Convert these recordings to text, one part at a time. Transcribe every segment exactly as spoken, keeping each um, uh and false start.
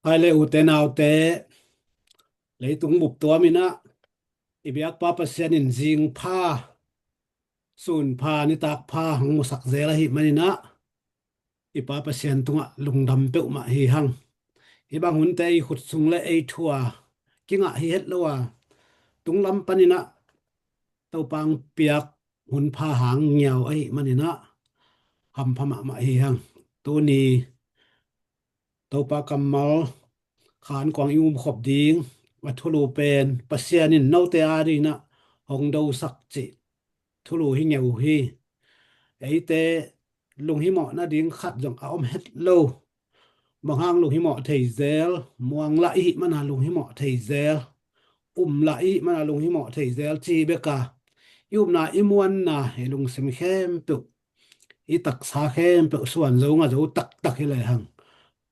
Ai le ute naute, leitung bup tuam inah i biakpa Pasian in zing pha, sun pha, nitak pha hong musak zel ahi maninah i Pa Pasian tungah lungdam peuhmah hi hang. Hih bang hunte ei khut sung le ei thu a kingah hi het lo a, tunglam paninah Topa hong piak hun pha hang ngiau ahi maninah hampha mahmah hi hang. Tuni Topa kammal khan kuang i umkhop ding a thulu pen Pasian in note a dinah hong dosak cih thulu hi ngeu hi. Eite lunghimawh nading khat zong a om het lo. Bang hang lunghimawh thei zel, muang lah i hih mana lunghimawh thei zel, um lah i hih mana lunghimawh thei zel ci beka i upna, i muanna, i lungsim khempeuh, i taksa khempeuh suan zo nga zo taktak hi lehang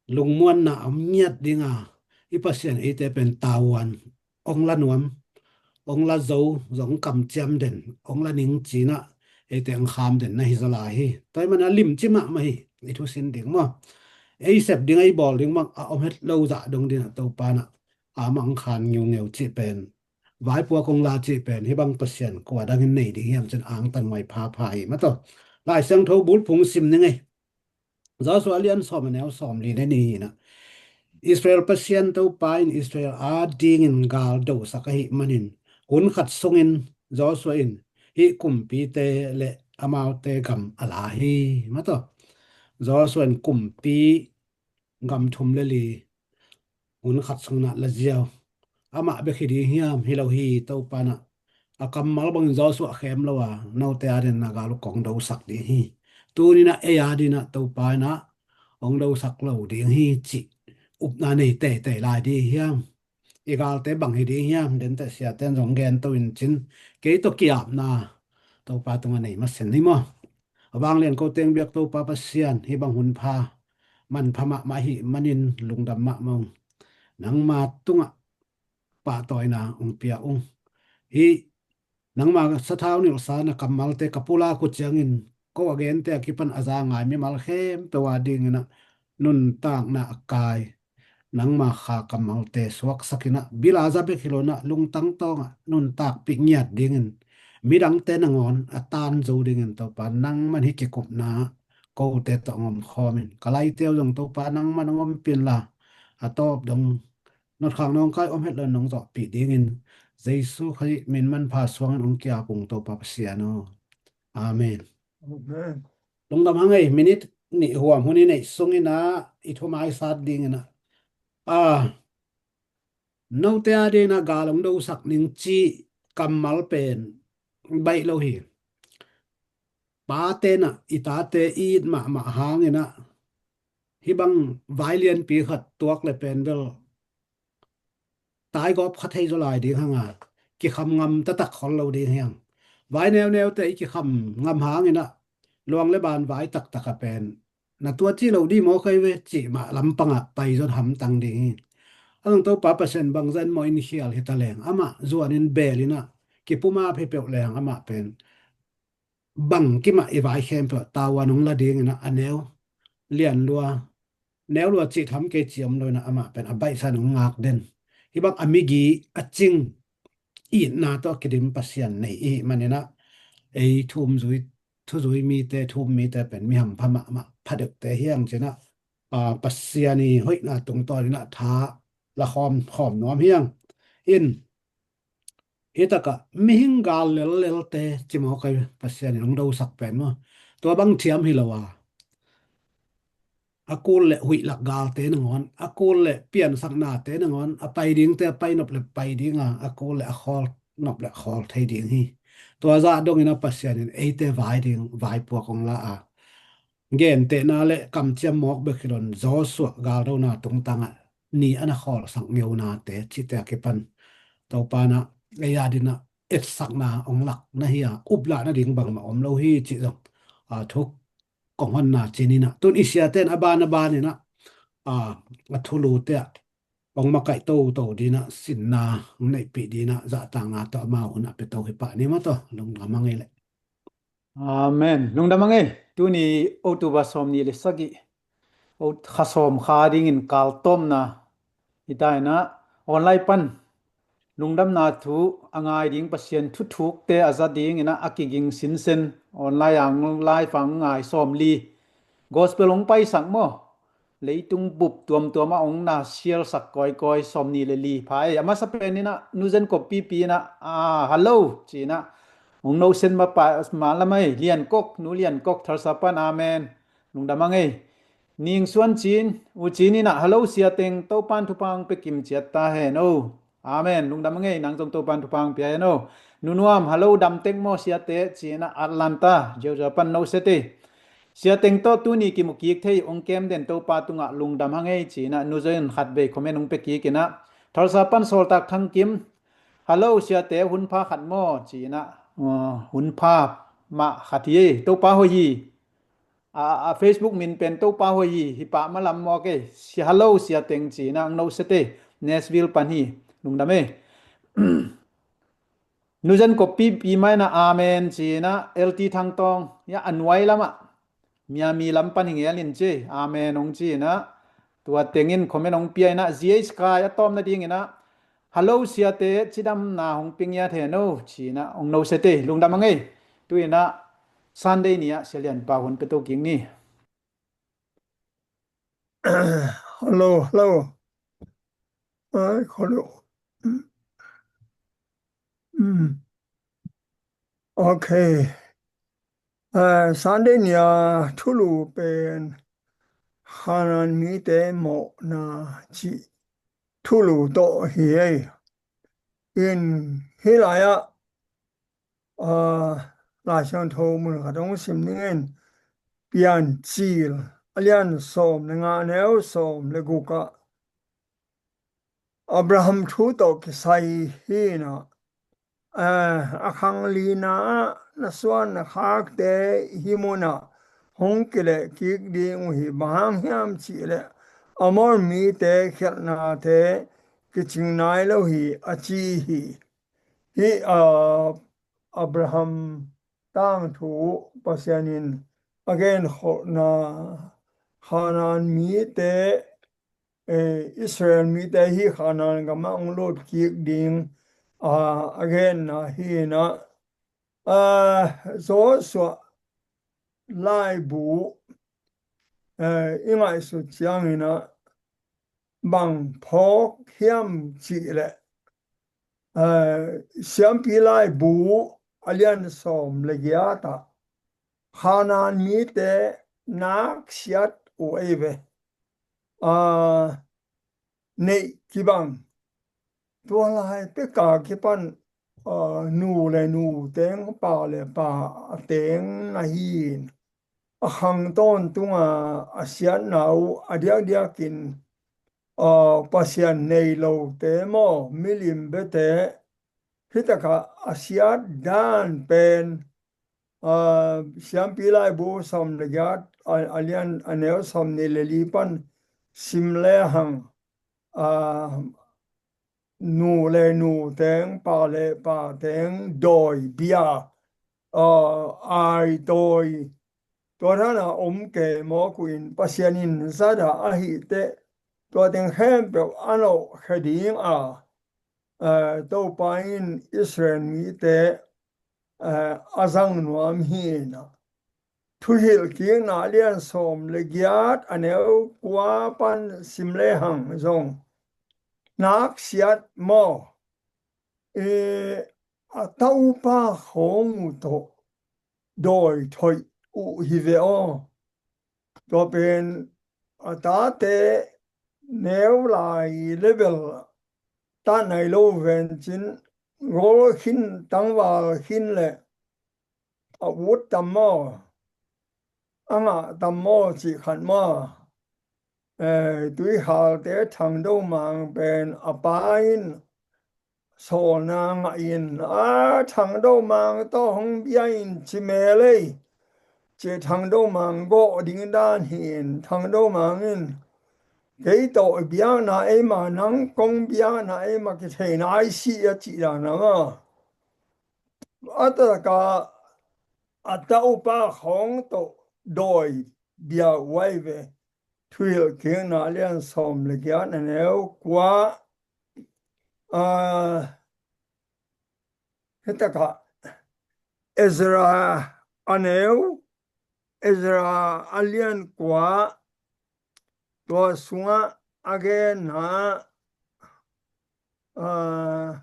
lungmuanna a om ngiat dinga i Pasian eite pen tavuan ong la nuam, ong la zo, zong kamciam den, ong la ning cinah eite ong kham den na hi zaw lai hi. Tua hi mana limci mahmah hi. I thusin ding maw, ei sep ding, ei bawl ding bang a om het lo zah dong dinah Topa nah amah ong khan ngiungeu cih pen, vaipuak ong la cih pen hih bang Pasian kua dangin nei ding hiam cin angtan ngai phapha hi mataw. Lai Siangtho bulphung sim ni ngei. Joshua lian sawm a neu sawm li le nih hinah Israel Pasian Topa in Israel a dingin gal dosak ahi manin hun khat sungin Joshua in hih kumpite le amaute gam a la hi mataw. Joshua in kumpi gam thum le li hun khat sungin ah la ziau. Amah bek hi ding hiam? Hi lo hi. Topa nah a kammal bangin Joshua khem lo a, note a dinah gal uh kong dosak ding hi. Tuninah ei a dinah Topa inah hong dosak lo ding hi cih upna nei teitei lai ding hiam? I galte bang hi ding hiam? Dente siaten zong gen to in cin, kei tawh kiapna Topa tungah nei masen ni maw. A vanglian ko teng biak Topa Pasian, hih bang hun pha manpha mahmah ahi manin lungdam mahmah ung. Nangma tungah pahtawina ung pia ung. Hih nangma sathau nilhsa na kammalte ka pulak uh ciangin ko a gente a kipan a za ngai mimal khempeuh a dinginah nuntakna a kai, nangma kha kammalte suaksakinah bil a za bek hi lo inah lungtang tawngah nuntakpih ngiat dingin midangte nangawn a tan zo dingin Topa nangman hih kikupna kote tawh ong omkhawm in, ka laite uh zong Topa nangman ong ompih inla, a tawp dong notkhak nawngkai om het lo nong zawhpih dingin Jesu Khazih min manpha suangin ong kiap ung Topa Pasian aw. Amen. Amen. Lungdam hang ei, minit nih huam hun i neih sunginah i thumai sat dinginah a note a dinah gal ong dosak ning cih kammal pen baih lo hi. Pate nah i tate i it mahmah hanginah hih bang vai lianpi khat tuak le pen bel taigawp kha thei zaw lai ding hanga kikham ngam taktak khol lo ding hiang. Vai neuneute i kikham ngam hanginah luang le ban vai taktak a pen na tua ci lo dih maw kai ve cih mah lampangah pai zon hamtang ding hi. A zong Topa Pasian bangzah in maw in khial hi ta leng amah zuanin beelinah kipuma pheipeuh leng amah pen bang kimah i vai khempeuh tavuan ong la dinginah a neu lian lua, neu lua cih tham kei ci om lo inah amah pen a baihsan ong ngak den. Hih bang a migi a cing itna tawh a kidim Pasian nei i hih maninah ei thumzui, thuzui mite, thum mite pen mi hampha mahmah phadeuhte hiang cinah a Pasian i hoihna tungtawninah tha la khawm khawm nuam hiang. In hih takah mihing gal lellelte ci maw kai, Pasian in hong dosak pen maw, tua bang thiam hi lo a, a kul le huih lak galte nangawn, a kul le piansaknate nangawn, a pai dingte a pai nop le pai dinga, a kul le a khawl nop le khawl thei ding hi. Tua zah dongin a Pasian in eite vai ding vaipuak hong la a, gentehna le kamciam mawk bek hi lo in Joshua galdona tungtangah ni a na khawlsak ngeunate cihte a kipan Topa nah ei a dinah etsakna hong lak na hi a, uplah nading bangmah om lo hi cih zong a thuk kong honna cininah tun i siate in a ban a baninah a, a thulute ah hong makaih toto dinah sinna hong neihpih dinah zahtakna tawh amau hunah pia to hi pah ni maw taw. Lungdam hang ei leh. Amen. Lungdam hang ei. Tuni October sawm nih le sagih, o, kha sawm kha dingin kaltawmna Hita inah online pan lungdamna thu a ngai ding, Pasian thuthukte a za ding inah a kiging sinsen online ang live ang ngai sawmli. Gospel hong paisak maw? Leitung bup tuamtuam ah hong na sialsak kawikawi sawmni le li pha ei. A masa pen inah nuzen kop pipi inah, ah, hello ci inah hong nosen ma pa ma lamai Lian Kok, nu Lian Kok, Thalsa pan, amen. Lungdam ang ei. Ning Suan Cin, U Cin inah, hello Sia Teng, Topan thupha hong pia kim ciat ta hen o. Amen. Lungdam ang ei, nang zong Topan thupha hong pia hen o. Nu Nuam, hello, dam tek maw siate ci inah Atlanta, Georgia pan noset ei. Sia Teng tawh tuni kimu kik thei, hong kem den Topa tungah lungdam hang ei ci inah nu Zoin khat vei comment hong pia kik inah. Thalsa pan Sawltak Thang Kim, hello siate, hun pha khat maw ci inah, uh, hun pha mah khat hi ei, Topa hoih hi. A, a Facebook min pen Topa hoih hi, hi pah malam maw kei. Si hello Sia Teng ci inah ang noset ei, Nashville pan hi. Lungdam ei. Nuzen kop pipi mai inah amen ci inah L T Thang Tawng, ya, a nuai lamah Miami lam pan hi ngel in ci, amen hong ci inah. Tua tengin comment hong pia inah, G H Kai a tawm nading inah, hello siate, cidamna hong pia ngiat hen o ci inah hong noset ei. Lungdam ang ei. Tu inah Sunday ni ah Sia Lian Pau hun pia to kik ni. Hello, hello. Ai, hello. Mm. Okay. Eh, Sunday ni a thulu pen Khanaan mite mawhna cih thulu tawh hi ei. In hih lai-ah, ah, Lai Siangtho mun khat hong sim ning in, Piancil a lian sawm le nga, neu sawm le guk ah Abraham thu tawh kisai hi inah, eh, a khang lina ah na suan na khakte hih munah hong kileh kik ding uh hi. Bang hang hiam cihleh Amor mite khialhnate kicing nai lo hi a ci hi. Hih, ah, Abraham tangthu Pasian in a genkholhna, Khanaan mite, eh, Israel mite hih Khanaan gamah hong lut kik ding, ah, a genna hi inah, ah, Joshua laibu, eh, i ngaihsut ciang inah bang phawk hiam cihleh, eh, Siampi laibu a lian sawm le giat ah Khanaan mite nak siat uh ei ve. Ah, neih kibang. Tua lai pek a kipan, ah, nu le nu teng, pa le pa teng na hi in, a khang tawntung a, a siatna uh a diakdiakin, ah, Pasian nei lote maw, milim biate, hih takah a siat dan pen, ah, Siampi laibu sawm le giat, a, a lian, a neu sawmnih le li pan sim lehang, ah, nu le nu teng, pa le pa teng dawi bia, ah, ai dawi, tua dan a om kei mawk uh in, Pasian in zat a ahih teh tua teng khempeuh a nawhkhia ding a, eh, Topa in Israel mite, eh, a zang nuam hi inah. Thuhilhkikna a lian sawm le giat, a neu kua pan sim lehang zong nak siat maw, eh, a taupa khawng uh tawh dawi thoih uh hi ve aw. Tua pen a tate neu lai level ta nai lo vencin, gol khin, tangval khin le a ut tam maw, a ngah tam maw cih khat maw. Eh, Tuikhalte Thang Do Mang pen a pa in sawlna ngah in, a, Thang Do Mang tawh hong bia in ci mel ei. Ci Thang Do Mang gawh ding dan hi in, Thang Do Mang in, kei tawh i biakna ei mah, nang kong biakna ei mah kithei nai si a cih dan a maw. A takah a taupa khawng tawh dawi bia uh ai ve. Thuhilhkikna a lian sawm le giat, a neu kua. Aa, hitakah Ezra a neu, Ezra a lian kua, tua sungah a genna, aa,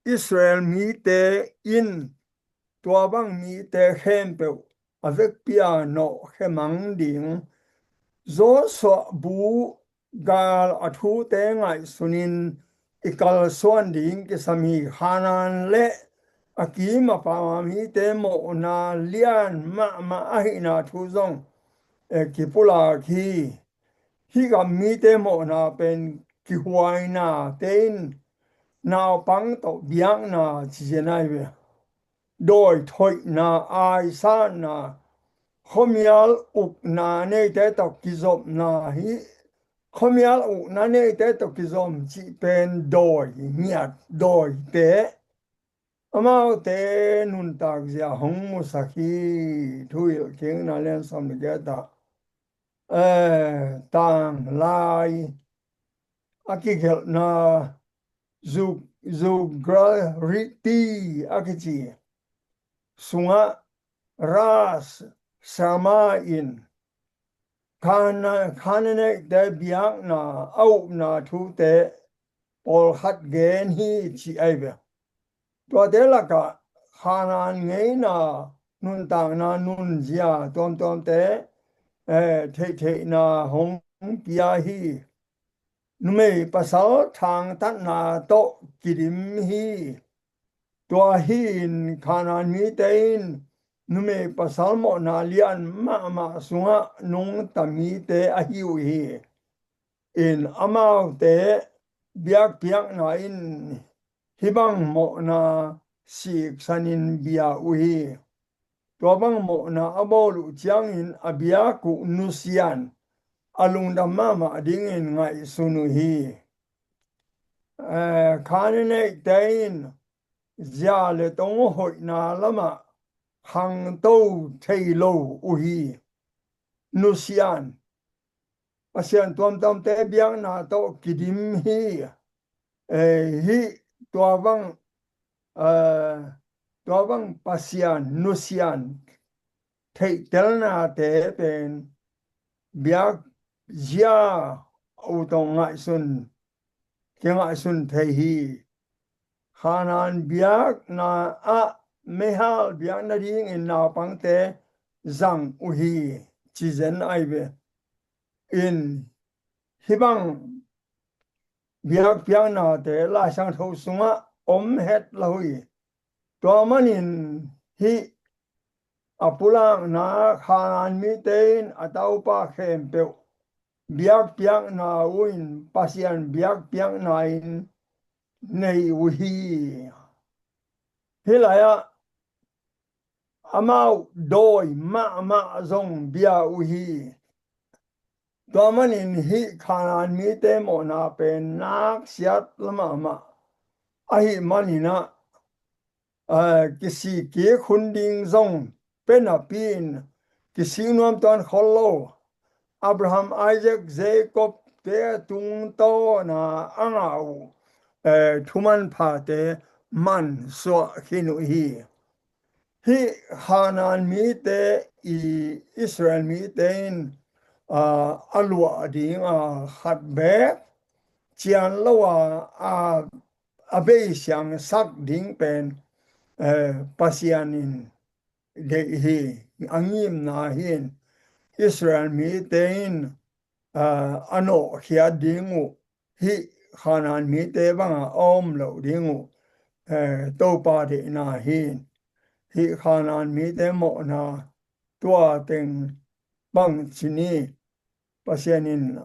Israel mite in tua bang mite khempeuh a vekpi-a nawhkhia mang ding, Joshua bu gal a thute ngaihsunin i kalsuan ding kisam hi. Kanaan le a kim a pam mite mawhna lian mahmah ahihna thu zong, eh, kipulak hi. Hih gam mite mawhna pen kihuainate in naupang tawh biakna ci zen ahi ve. Dawi thoihna, aisanna, khuamial ukna neite tawh kizopna hi. Khuamial ukna neite tawh kizom cih pen dawi ngiat, dawite. Amaute nuntak zia hong musak hi. Thuhilhkikna lian sawm le giat ah, eh, tanglai a kigelhna, zu-, zugrariti a kici sungah Ras Sharma in Kana-, Canaanite biakna a upna thute pawlkhat gen hi ci ahi ve. Tuate lakah Kanaan ngeina nuntakna nunzia tuamtuamte, eh, theihtheihna hong pia hi. Numei pasal thangtatna tawh kidim hi. Tua hi-in Kanaan mite in numei pasal mawhna lian mahmah sungah nungta mite ahi uh hi. In amaute biakpiakna in hih bang mawhna siksanin bia uh hi. Tua bang mawhna a bawl uh ciangin a biak uh nusian a lungdam mahmah dingin ngaihsun uh hi. Eh, Canaanite in zia le tong hoihna lamah khangto thei lo uh hi. Nusian, Pasian tuamtuamte biakna tawh kidim hi. Eh, hih tua bang, eh, tua bang Pasian nusian theihtelnate pen biak zia uh tawh ngaihsun, kingaihsun thei hi. Kanaan biakna ah meihal biak nadingin naupangte zang uh hi, ci zen ahi ve. In hih bang biakpiaknate Lai Siangtho sungah om het lo hi. Tua manin hih a pulakna Kanaan mite in a taupa khempeuh biakpiakna uh in Pasian biakpiakna in nei uh hi. Hih lai-ah amau dawi mahmah zong bia uh hi. Tua manin hih Kanaan mite mawhna pen naksiat la mahmah ahih manin ah, eh, kisik kik hun ding zong pia napi-in kisik nuam tuan khol lo. Abraham, Isaac, Jacob te tungtawna a ngah uh, eh, thumanphate mansuah khin uh hi. Hih Kanaan mite i Israel mite in, ah, a luah ding a khat beek cian lo a, a, a beisiangsak ding pen, eh, Pasian in deih hi. A ngimna hi-in Israel mite in, ah, a nawhkhiat ding uh, hih Kanaan mite banga a om loh ding uh, eh, Topa deihna hi. Hih Kanaan mite mawhna tua teng bang ci ni. Pasian in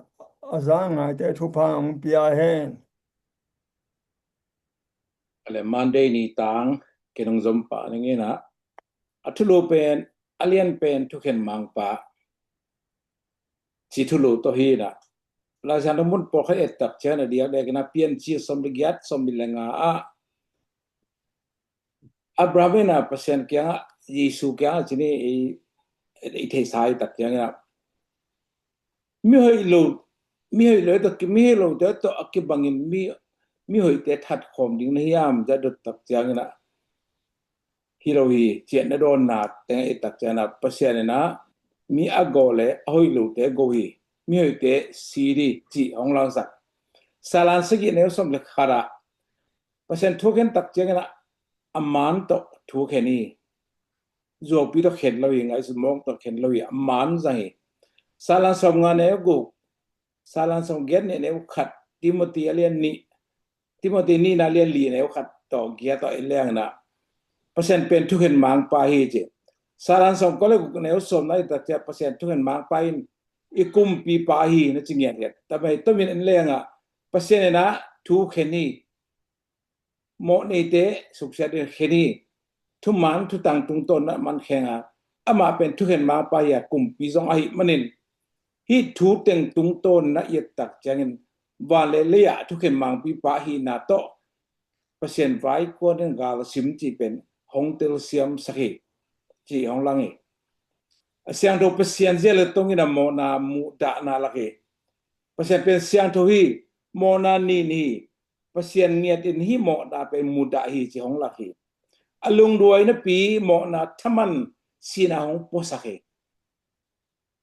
a za ngaite thupha hong pia hen. Ale Monday ni tang ken hong zom pah ning in ah, a thulu pen, a lian pen thukhen mangpa ci thulu tawh hi in ah, Lai Siangtho mun pawlkhat et tak ciang a diakdiak in ah Piancil sawm le giat, sawm le nga ah Abraham in ah Pasian kiangah, Jesu kiangah ci ni, i, i theihsa i tak ciangin ah, mi hoih lo, mi hoih lo tawh, mi hoih lo te tawh a kibangin mi, mi hoihte that khawm ding na hiam, za dot tak ciangin ah, hi lo hi, ciah na dawnna teng i tak ciangin ah, Pasian in ah mi a go le a hoih lo te go hi, mi hoihte si hi cih hong langsak. Salan sagih neu sawm le khat ah Pasian thukhen tak ciangin ah, a man tawh thukhen hi. Zuaupi tawh khen lo hi, ngaihsut mawk tawh khen lo hi, a man zang hi. Salan sawmnga neu guk, Salan sawmgiat neu khat, Timothy a lian nih, Timothy nihna lian li neu khat tawh giat tawh i leng in ah, Pasian pen thukhen mangpa hi ci. Salan sawmkua le guk neu sawmna i tak ciang Pasian thukhen mangpa in i kumpipa hi na ci ngiat ngiat. Tamai tomin en leng ah, Pasian in ah thukhen hi. Mawhneite suksiat in khen hi. Thuman thutang tungtawn ah man khen a, amah pen thukhen mangpa hi a, kumpi zong ahih manin, hih thu teng tungtawn na i et tak ciangin, van le lei ah thukhen mangpipa ahihna tawh Pasian vaikuan in galsim cih pen hong telsiamsak hi, cih hong lang hi. A siangtho Pasian zia le tongin a mawhna muhdahna lak hi. Pasian pen siangtho hi, mawhna nin hi, Pasian ngiat in hih mawhna pen mudah hi, ci hong lak hi. A lungduai napi mawhna thaman sihna hong puasak hi.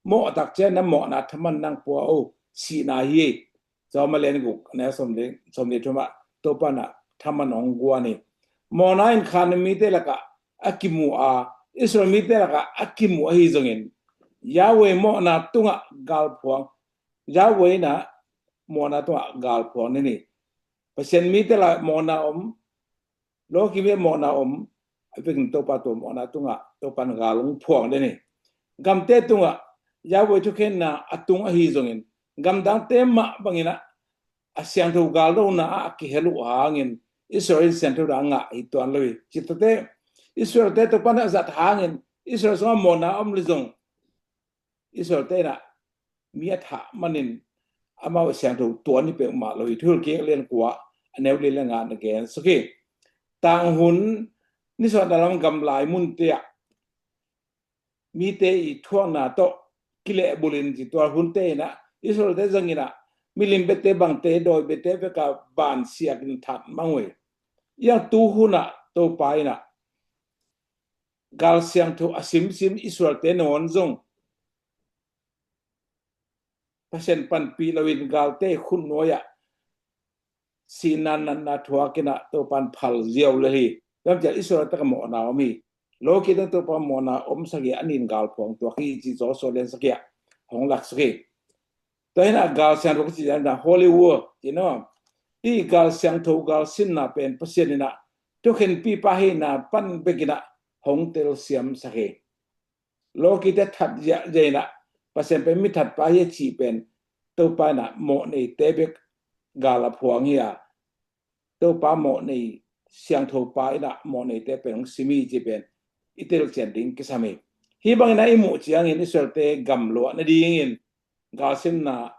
Mawh tak ciang na mawhna thaman nang pua o, sihna hi. Rom a lian guk neu sawm le, sawm le thum ah Topa in ah thaman hong guan hi. Mawhna in Kanaan mite lakah a kimu a, Israel mite lakah a kimu ahi zongin, Yahweh mawhna tungah galphuang, Yahweh in ah mawhna tungah galphuang den hi. Pasian mite lakah mawhna om, lawki mite mawhna om, a vekin Topa tua mawhna tungah Topa in gal hong phuang den hi. Gamte tungah Yahweh thukhenna a tung ahi zongin, gamdangte mah bangin ah a siangtho galdona ah a kihel uh hangin Israel in siangtho dah a ngah hi tuan lo hi. Cih takte Israel-te Topa in a zat hangin Israel sungah mawhna om le zong, Israel-te in ah mi a thah manin amau siangtho tuan hi peuhmah lo hi. Thuhilhkik a lian kua a neu li le nga na gen suk hi. Tang hun nisuahna lam gamlai munte ah mite i thuakna tawh kilehbulh in, ci tua hunte in ah Israel-te zangin ah milim biate bangte, dawi biate vek a ban siak in that mang uh hi. Iang tu hun ah Topa in ah gal siangtho a simsim Israel-te nawn zong Pasian panpih loin galte khutnuai ah sihna natna thuak in ah Topa in phal ziau lel hi. Tua ciang Israel-te lakah mawhna om hi. Lawki tungah Topa mawhna omsak hi, a nin galphuang tuak hi, ci Joshua lian sagih ah hong laksak hi. Tua hi in ah gal siangtho ka cih dan ah Holy War, ci no. Hih gal siangtho, gal simna pen Pasian in ah thukhenpipa ahihna pan bek in ah hong telsiamsak hi. Lawkite that ziahziah in ah Pasian pen mi thatpa hi a cih pen Topa in ah mawhneite bek gal a phuang hi a, Topa mawhnei siangthopa in ah mawhneite pen hong sim hi cih pen i telcian ding kisam hi. Hih bangin ah i muh ciangin Israel-te gamluah nadingin galsimna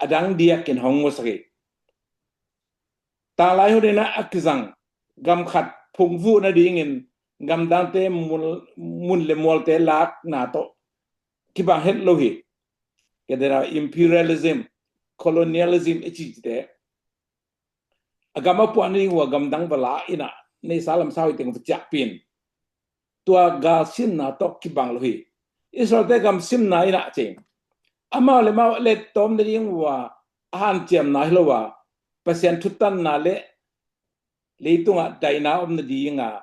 a dang diakin hong musak hi. Tanglai hun in ah a kizang gam khat phungvuh nadingin gamdangte mun, mun le mualte lakna tawh kibang het lo hi. Kei dena imperialism, colonialism i cihte, a gam a puah nading uh a gamdang va la in ah neihsa lamsa hoih teng va ciahpih in, tua galsimna tawh kibang lo hi. Israel-te gamsimna in ah cing, amau le amau a lettawm nading uh a hanciamna hi lo a, Pasian thutanna le leitungah daina om nading a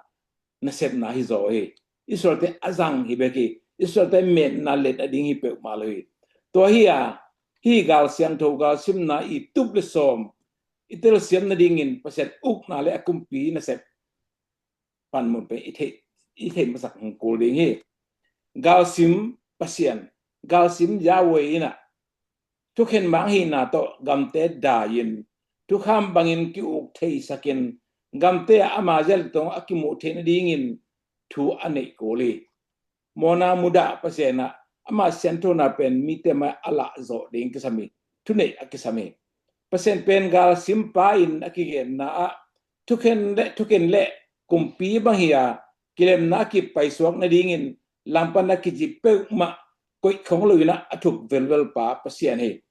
nasepna hi zaw hi. Israel-te a zang hi bek hi. Israel-te metna let nading hi peuhmah lo hi. Tua hi a, hih gal siangtho, galsimna i tup le sawm i telsiam nadingin Pasian ukna le a kumpi nasep panmun pen i theih, i theih masak hong kul ding hi. Galsim Pasian, galsim Yahweh in ah thukhen mang ahihna tawh gamte dai-in, thukham bangin ki-uk theisakin, gamte ah ama zia le tong a kimuh theih nadingin thu a neih kul hi. Mawhna mudah Pasian in ah ama sianthona pen mite mai a lah zawh ding kisam hi. Thuneih a kisam hi. Pasian pen galsimpa in a kigenna ah thukhen le, thukhen le kumpi bang hi a, kilemna a kipaisuak nadingin langpan a kici peuhmah koih khong lo in a thuk velvel pa Pasian hi.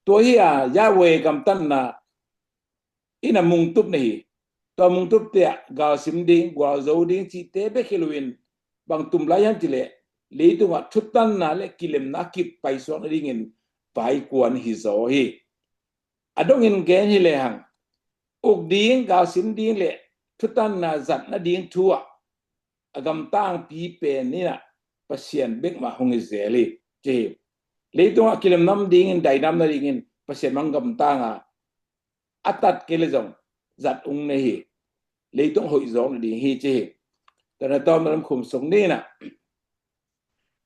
Tua hi a Yahweh gamtatna in a mungtup na hi. Tua mungtupte ah galsim ding, gualzo ding cihte bek hi lo in bang tum lai hiam cih leh leitungah thutanna le kilemna kip paisuak nadingin vaikuan hi zaw hi. A dongin gen hi lehang uk ding, galsim ding le thutanna zat nading thu ah a gamtangpi pen in a Pasian bek mah hong hi zel hi ci hi. Leitungah kilemnam dingin, dainam nadingin Pasian mang gamtang a, a tat kei le zong zat ung nei hi. Leitung hoih zawk nading hi ci hi. Tua na tawm na lam khum sung ni in a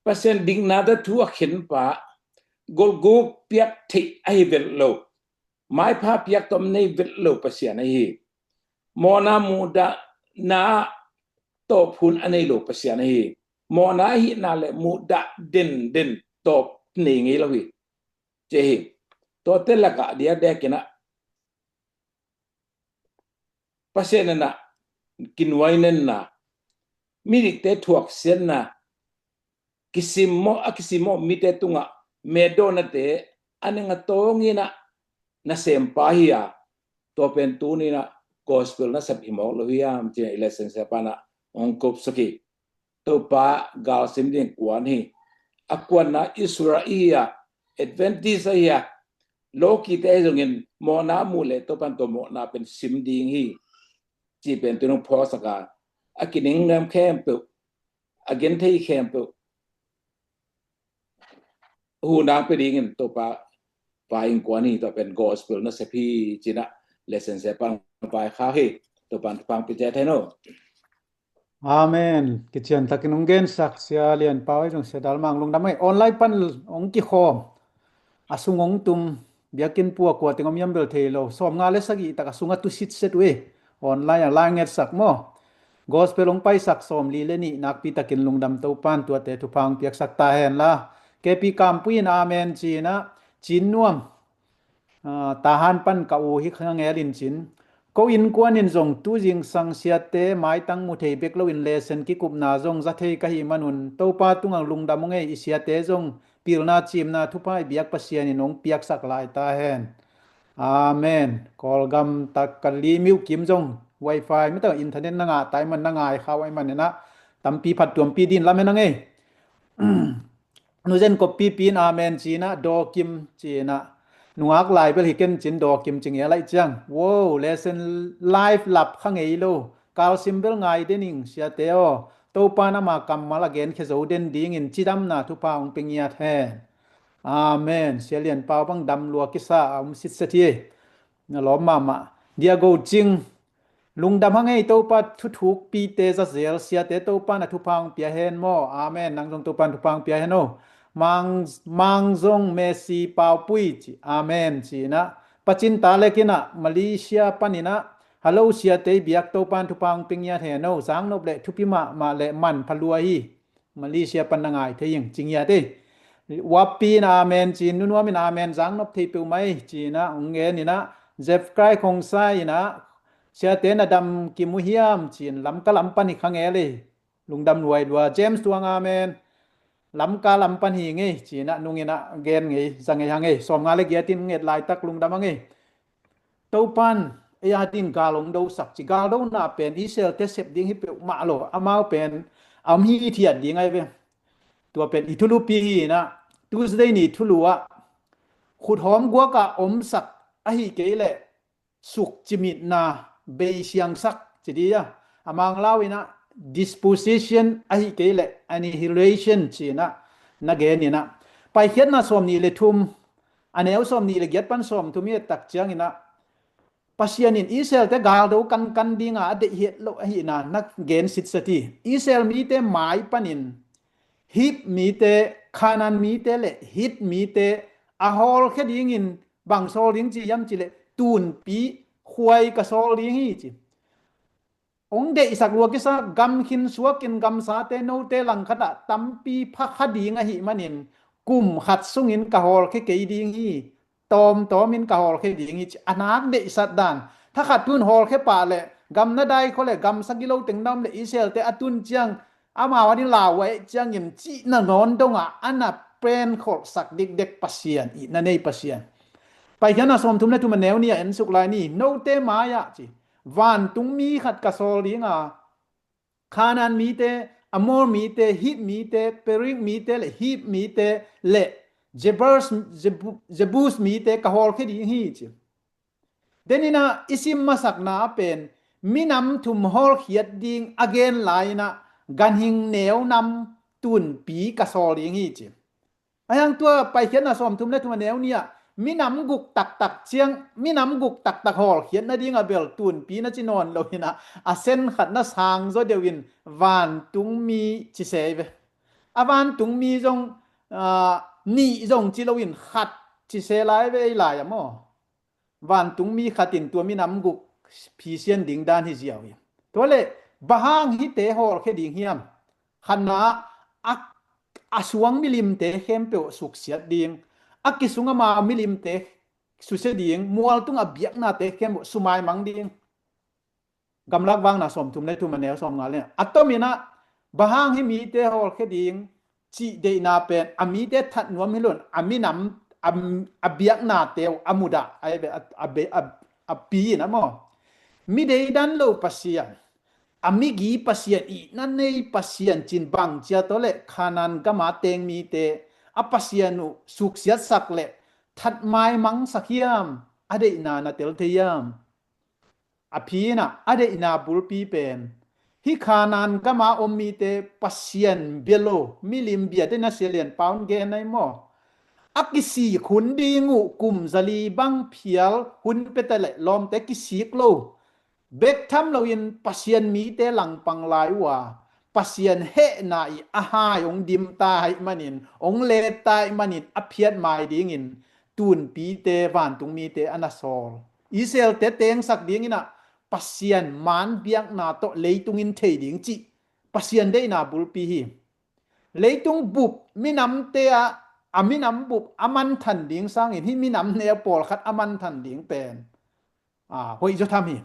Pasian dikna ta thu a khen pa golguk piak theih ahi vet lo, maipha piak tom nei vet lo Pasian ahi hi. Mawhna muhdahna tawp hun a nei lo Pasian ahi hi. Mawhna ahihna le muhdah denden tawp nei ngei lo hi ci hi. Tuate lakah diakdiakin a Pasian in a kinuainenna, midikte thuaksiatna, kisimmawh, a kisimmawh mite tungah metdawnate a neng a tawng in a nasempa hi a, tua pen tuni in a gospel nasep hi mawk lo hiam ci in a i lesson siapa in a hong kupsak hi. Topa galsim ding kuan hi. A kuanna Israel ahi a, Adventist ahi a, lawkite ahi zongin mawhna muh le Topa in tua mawhna pen sim ding hi ci pen tuni hong phawksak a, a kiningnem khempeuh, a genthei khempeuh hunang pia dingin Topa vai in kuan hi. Tua pen gospel nasep hi ci in a lesson siapa in vaikhak hi. Topa in thupha hong pia ciat hen aw. Amen. Kician takin hong gensak Sia Lian Pau ahi zong Sia Dal Mang lungdam ei. Online pan hong kikhawm, a sung hong tum, biakinn pua kua teng om hiam bel thei lo, sawmnga le sagih tak a sung a tu sitset uh hi. Online a lai ngetsak maw, gospel hong paisak sawmli le nih nakpi takin lungdam. Topa in tuate thupha hong piaksak ta hen la. K P Kampui in amen ci in a, Cin Nuam, ah, Tahan pan ka u hi kha ngel in cin. Ko innkuan in zong tu zingsang siate maitang mu thei bek lo in lesson kikupna zong za thei ka hih man un Topa tungah lungdam ung ei. I siate zong pilna cimna thupha i biak Pasian in hong piaksak lai ta hen. Amen. Kawlgam tak ka Lee Myo Kim zong wifi mah tak internet na ngah tai man, na ngai khau ai man in a, tampi phattuampi ding lam hen ang ei. Nu Zen Koppi pi in amen ci in a, Daw Kim ci in a, nungak lai bel hi ken cin Daw Kim ci ngei a laih ciang. Wow, lesson live lap kha ngei lo. Kalsim bel ngai den ing siate aw. Topa in ama kammal a genkhia zo den dingin cidamna thupha hong pia ngiat hen. Amen. Sia Lian Pau bang dam lua kisa a om sitset hi. Na lawm mahmah. Dia Go Cing, lungdam hang ei, Topa thuthukpite za zel, siate Topa in a thupha hong pia hen maw. Amen. Nang zong Topa in thupha hong pia hen aw. Mang, Mang zong Messi Paupui ci. Amen ci in a. Pacin ta lek in a, Malaysia pan in a, hello siate i biak Topa in thupha hong pia ngiat hen aw. Zangnop le thupi mahmah le manpha lua hi. Malaysia pan na ngai thei ing ci ngiat ei. Wappi in amen ci in, Nu Nuam in amen, zangnop thei peuhmah ei ci in a hong ngen in a, Jeff Krai Khong Sai in a, siate na dam kim uh hiam ci in, Lamka lam pan hi kha ngel ei. Lungdam luai lua. James Tuang amen, Lamka lam pan hi ngei ci in a nung in a gen ngei, za ngei hang ei. Sawmnga le giat in nget laitak lungdam hang ei. Topa in ei a ding gal hong dosak ci. Galdona pen Israel-te sep ding hi peuhmah lo, amau pen a om hithiat ding ahi ve. Tua pen i thulupi hi in a, Tuesday ni thulu ah khuthawm guak ah omsak ahi kei leh suk cimitna, bei siangsak ci ding a, a Manglau in a disposition ahi kei leh annihilation ci in a na gen in a. Paikhiatna sawmnih le thum, a neu sawmnih le giat pan sawmthum i et tak ciangin a, Pasian in Israel-te galdo kankan dinga a deih het loh ahihna na gen sitset hi. Israel mite mai panin Hit mite, Kanaan mite le Hit mite a hawlkhia dingin bang sawl ding ci hiam cih leh tunpi khuai ka sawl ding hi ci. Hong deihsak lua kisa, gam khin suakin gamsate note langkhatah tampi pha kha ding ahih manin kum khat sungin ka hawlkhia kei ding hi, tawmtawmin ka hawlkhia ding hi ci. A nak deihsat dan. Thakhat tun hawlkhia pah leh gam na dai khua leh gam sagilo teng na om leh Israel-te a tun ciang Amau ading lau a eh ciangin cihna nawn dongah a na pen kholhsak dikdek Pasian, itna nei Pasian. Paikhiatna sawmthum le thum a neu nih ah en suk lai ni. Note mai-ah ci, vantung mi khat ka sawl dinga, Kanaan mite, Amor mite, Hit mite, Perik mite le Hiv mite le Jebus, Jebu-, Jebus mite ka hawlkhia ding hi ci. Deninah i sim masakna a pen minam thum hawlkhiat ding a gen lai-inah ganhing neu nam tunpi ka sawl ding hi ci. Ahiang tua Paikhiatna sawmthum le thum a neu nih ah minam guk taktak ciang, minam guk taktak hawlkhiat nading a bel tunpi na ci nawn loinah a sen khat na sang zaw deuhin vantung mi ci se hi ve. A vantung mi zong, aa, nih zong ci loin khat ci se lai ve ei lai a maw. Vantung mi khatin tua minam guk phisian ding dan hi ziau hi. Tua le, bang hang hihte hawlkhia ding hiam? Khatna, a, a suang milimte khempeuh suksiat ding, a kisung amau milimte susia ding, mualtung a biaknate khempeuh sumaimang ding. Gamlak Vakna sawmthum le thum a neu sawmnga le a tominah, bang hang hih mite hawlkhia ding cih deihna pen a mite that nuam hi loin a minam, a, a biaknate uh a mudah a, a, a, a, a pi in a maw. Mi deidan lo Pasian, a migi Pasian, itna nei Pasian cin bang cia tawh le Kanaan gama teng mite a Pasian uh suksiatsak le that maimangsak hiam, a deihna na tel thei hiam? A phi inah a deihna bulpi pen hih Kanaan gama om mite Pasian bia lo milim bia deihna sia lian paun gen ahi maw? A kisik hun ding uh kum zali bang phial hun pete le lawmte kisik lo, bek tham loin Pasian mite langpang lai uh a, Pasian hehna i a hai hong dim ta ahih manin, hong let ta ahih manin a phiat mai dingin tunpite, vantung mite a na sawl. Israelte tengsak dinginah Pasian man biakna tawh leitungin thei ding cih Pasian deihna bulpi hi. Leitung bup minamte ah a minam bup a manthan ding sangin hih minam neu pawlkhat a manthan ding pen, a, hoih zaw tham hi.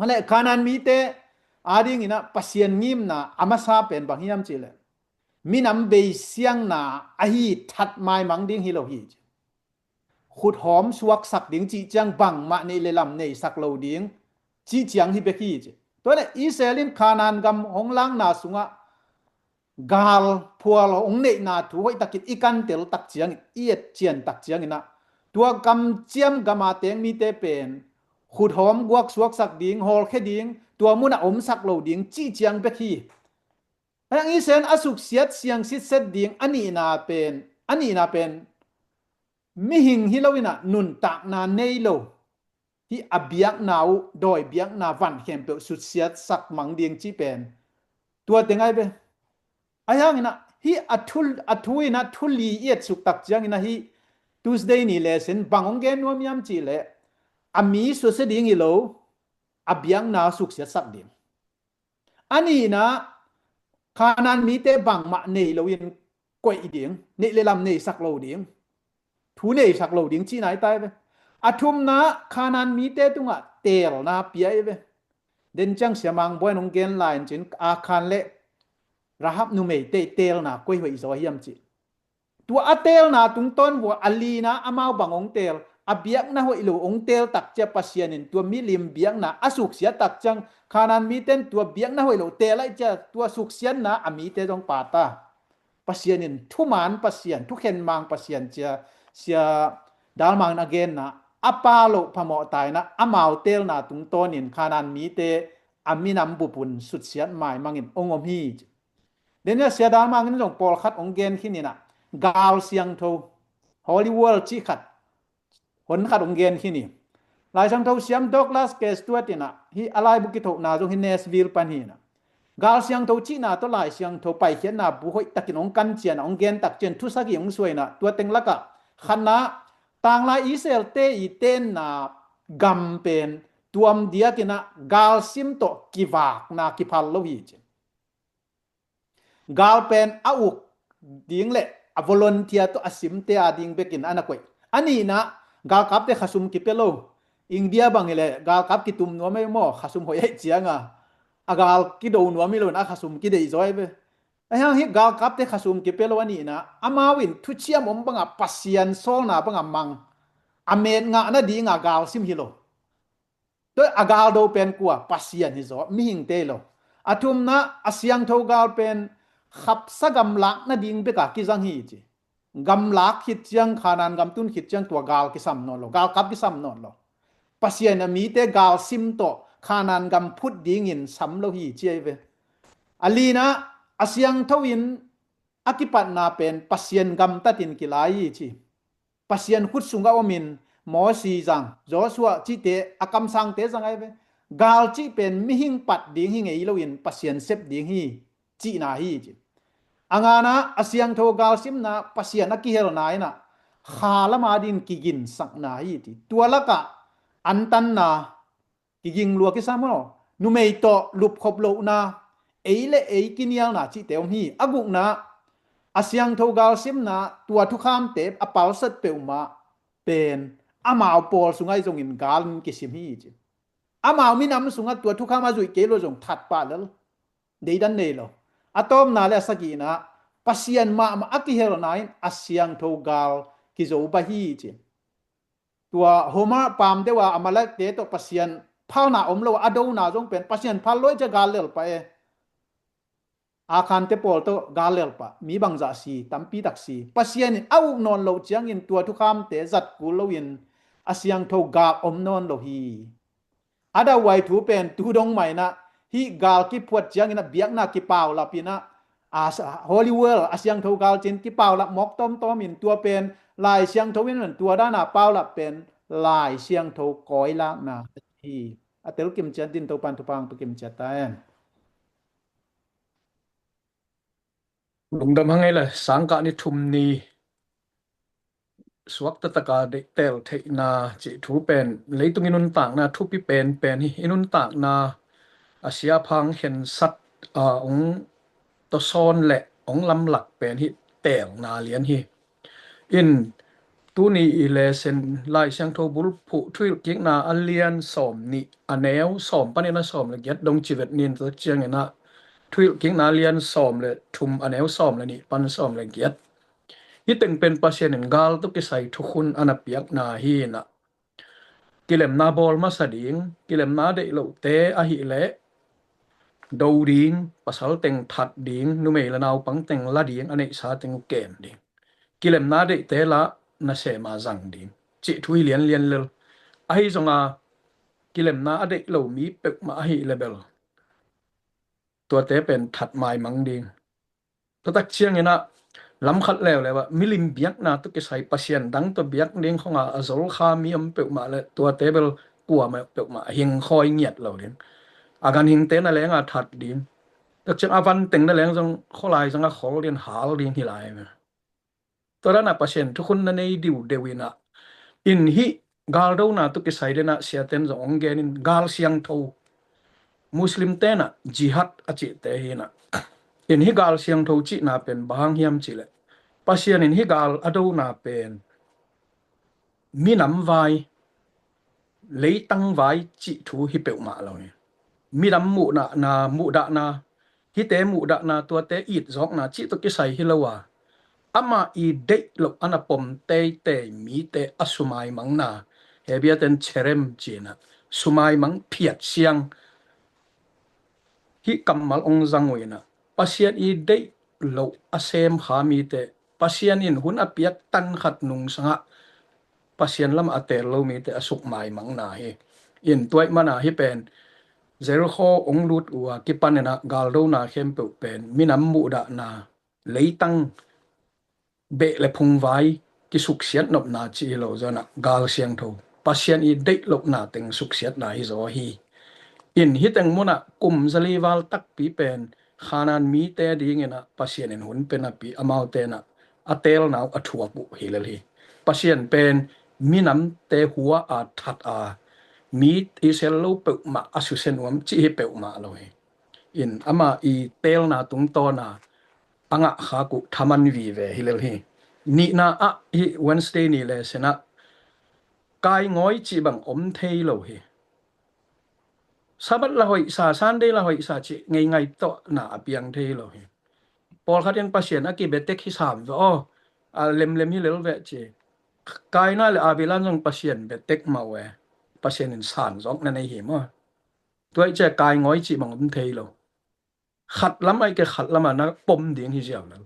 Male Kanaan mite adinginah Pasian ngimna a masa pen bang hiam cihleh, minam beisiangna ahi that maimang ding hi lo hi. Khuthawm suaksak ding cih ciang bangmah neih le lam neisak lo ding cih ciang hi bek hi ci. Tuanah Israel in Kanaan gam hong lakna sungah gal phual hong neihna thu hoihtakin i kantel tak ciangin, i etcian tak cianginah tua kamciam gama teng mite pen khuthawm guak suaksak ding, hawlkhia ding, tua munah omsak lo ding cih ciang bek hi. Ahiang Israel a suksiat siang sitset ding a nihna pen, a nihna pen mihing hi loinah nuntakna nei lo, hih a biakna uh, dawi biakna van khempeuh suksiatsak mang ding cih pen tua teng ai ve. Ahianginah hih a thu, a thu inah thu li i etsuk tak cianginah hih Tuesday ni lesin bang hong gen nuam hiam cihleh, a mi susia ding hi lo, a biakna suksiatsak ding. A nihna, Kanaan mite bangmah nei loin koih ding, neih le lam neisak lo ding, thu neisak lo ding cihna hi tai ve. A thumna, Kanaan mite tungah teelna pia hi ve. Den ciang Sia Mang Bawi in hong gen lai in cin, Akhan le Rahab numeite teelna koi hoih zaw hiam cih. Tua a teelna tungtawn vua a lina amau bang hong teel, a biakna hoih lo hong teel tak cia Pasian in tua milim biakna a suksiat tak ciang Kanaan miten tua biakna hoih lo teel aih cia tua suksiatna a mite zong pata. Pasian in thuman Pasian, thukhen mang Pasian cia Sia Dalmang in a genna a pa loh phamawh taina amau teelna tungtawnin Kanaan mite a minam bupun sutsiat maimangin hong om hi. Denia Sia Dalmang in zong pawlkhat hong gen khin inah, gal siangtho, Holy World cih khat, hon khat hong gen khin hi. Lai siangtho siam Douglas K. Stuart inah, hih a laibu kithohna zong hih Nashville pan hi inah, gal siangtho cihna tawh lai siangtho paikhiatna bu hoih takin hong kan cianah hong gen tak cian thu sagih hong suai inah, tua teng lakah khatna, tanglai Israel-te i tenna gam pen tuam diakinah galsim tawh kivakna kiphal lo hi ci. Gal pen a uk ding le a volunteer tawh a simte a ding bekin a na koih. A nihna, galkapte khasum kipia lo. India bang hileh galkap kitum nuam ei maw, khasum hoih aih cianga. a gal kido nuam hi lo in a khasum kideih zaw hi ve. Ahi hang hi galkapte khasum kipia lo a nihna, amau in thuciam om banga Pasian sawlna banga mang, a met ngah nadinga galsim hi lo. Tua a galdo pen kua? Pasian hi zaw, mihingte hi lo. A thumna, a siangtho gal pen khapsa gamlak nading beka kizang hi ci. Gamlak khit ciang, Khanaan gam tun khit ciang tua gal kisam nawn lo, galkap kisam nawn lo. Pasian a mite galsim tawh Khanaan gam phut dingin sam lo hi ci ahi ve. A lina, a siangtho in a kipatna pen Pasian gamtatin kilai hi ci. Pasian khut sungah omin Mosi zang, Joshua cihte, a kamsangte zang ahi ve. Gal cih pen mihing pat ding hi ngei loin Pasian sep ding hi cihna hi ci. A ngana, a siangtho galsimna Pasian a kihelna inah kha lama din kiginsakna hi ci. Tua lakah antanna, kiging lua kisam aw, numei tawh lupkhop lohna, ei le ei kinialna cihte om hi. A gukna, a siangtho galsimna tua thukhamte a palsat peuhmah pen amau pawl sungah zongin galin kisim hi ci. Amau minam sungah tua thukham a zuih kei lo zong that pah lel, deidan nei lo. A tawpna le a sagihna, Pasian mahmah a kihelna in a siangtho gal kizo bah hi ci. Tua Hormah paam deuh a Amalekte tawh Pasian phalna om lo a, a dona zong pen Pasian phal lo i cia gal lel pah e. Akhante pawl tawh gal lel pah, mi bangzah si, tampi tak si. Pasian in a uk nawn loh ciangin tua thukhamte zat kul loin a siangtho gal om nawn lo hi. A dauhuai thu pen tu dong mah inah hih gal kiphuat cianginah biakna kipaulap inah, a, Holy War, a siangtho gal cin kipaulap mawk tawmtawm in tua pen Lai Siangtho in tua dana paulap pen Lai Siangtho kawilakna hi. A tel kimciat din Topan thupha hong pia kimciat ta hen. Lungdam hang ei le, sangkah ni thum ni suak taktaka deihtel theihna cih thu pen leitung i nuntakna thupi penpen hi. I nuntakna a siaphang khensat a hong tawsawn le hong lamlak pen hi telna lian hi. In tuni i lesson Lai Siangtho bulphuh Thuhilhkikna a lian sawm nih a neu sawm panin a sawm le giat dong civet nin tak cianginah Thuhilhkikna a lian sawm le thum a neu sawm le nih pan sawm le giat. Hih teng pen Pasian in gal tawh kisai thukhun a na piakna hi inah, kilemna bawl masa ding, kilemna deih lohte ahih leh do ding, pasal teng that ding, numei le naupang teng la ding, a neihsa teng uh kem ding. Kilemna deihte lah nasem a zang ding cih thu hi lianlian lel. Ahi zonga kilemna a deih lo mi peuhmah ahih le bel tuate pen that maimang ding. Tua tak cianginah lam khat leuleu ah milim biakna tawh kisai Pasian dang tawh biak ding khonga a zolkha mi om peuhmah le tuate bel kuamah peuhmah hingkhawi ngiat lo ding. A ganhingte na lenga that ding. Tak ciang a vanteng na leng zong khualai zanga khol ding, hal ding hi lai. Tua dana Pasian thukhun na nei diudeu inah, in hih galdona tawh kisai denah siaten zong hong genin gal siangtho, Muslim tenah jihad a cihte hi inah, in hih gal siangtho cihna pen bang hang hiam cihleh, Pasian in hih gal a dona pen minam vai, leitang vai cih thu hi peuhmah lo hi. Minam muhdahna, muhdahna, hihte muhdahna, tuate itzawkna cih tawh kisai hi lo a, amah i deih loh a na pom teitei mite a sumaimangna, Hebrew ten cherem cinah sumaimang phiat siang, hih kammal hong zang uh inah Pasian i deih loh a semkha mite, Pasian in hun a piak tan khat nungsangah Pasian lamah a teel lo mite a sukmaimangna hi. In tua ahih mana hih pen Jericho hong lut uh a kipan inah galdona khempeuh pen minam muhdahna, leitang beh le phungvai kisuksiat nopna cih hi lo, zonah gal siangtho, Pasian i deih lohna teng suksiatna hi zaw hi. In hih teng munah kum zali val takpi pen Khanaan mite dinginah Pasian in hun pia napi amautenah a teelna uh a thuak uh hi lel hi. Pasian pen minamte hua a that a, mi i sel lo peuhmah a susia nuam cih hi peuhmah lo hi. In amah i teelna tungtawna a ngahkhak uh thaman vive hi lel hi. Nihna ah hih Wednesday ni lesson ah kaingawi cih bang om thei lo hi. Sabbath la hoihsa, Sunday la hoihsa cih ngeingai tawh na a piang thei lo hi. Pawlkhat in Pasian a kibetek hi sam ve aw, a lemlem hi lel ve ci. Kaina le Abel in zong Pasian betek mah uh e. Pasian in san zawk na nei hi maw. Tua ih ciah kaingawi cih bang om thei lo. Khat lam ahih kei khat lamah na pom ding hi ziau lel.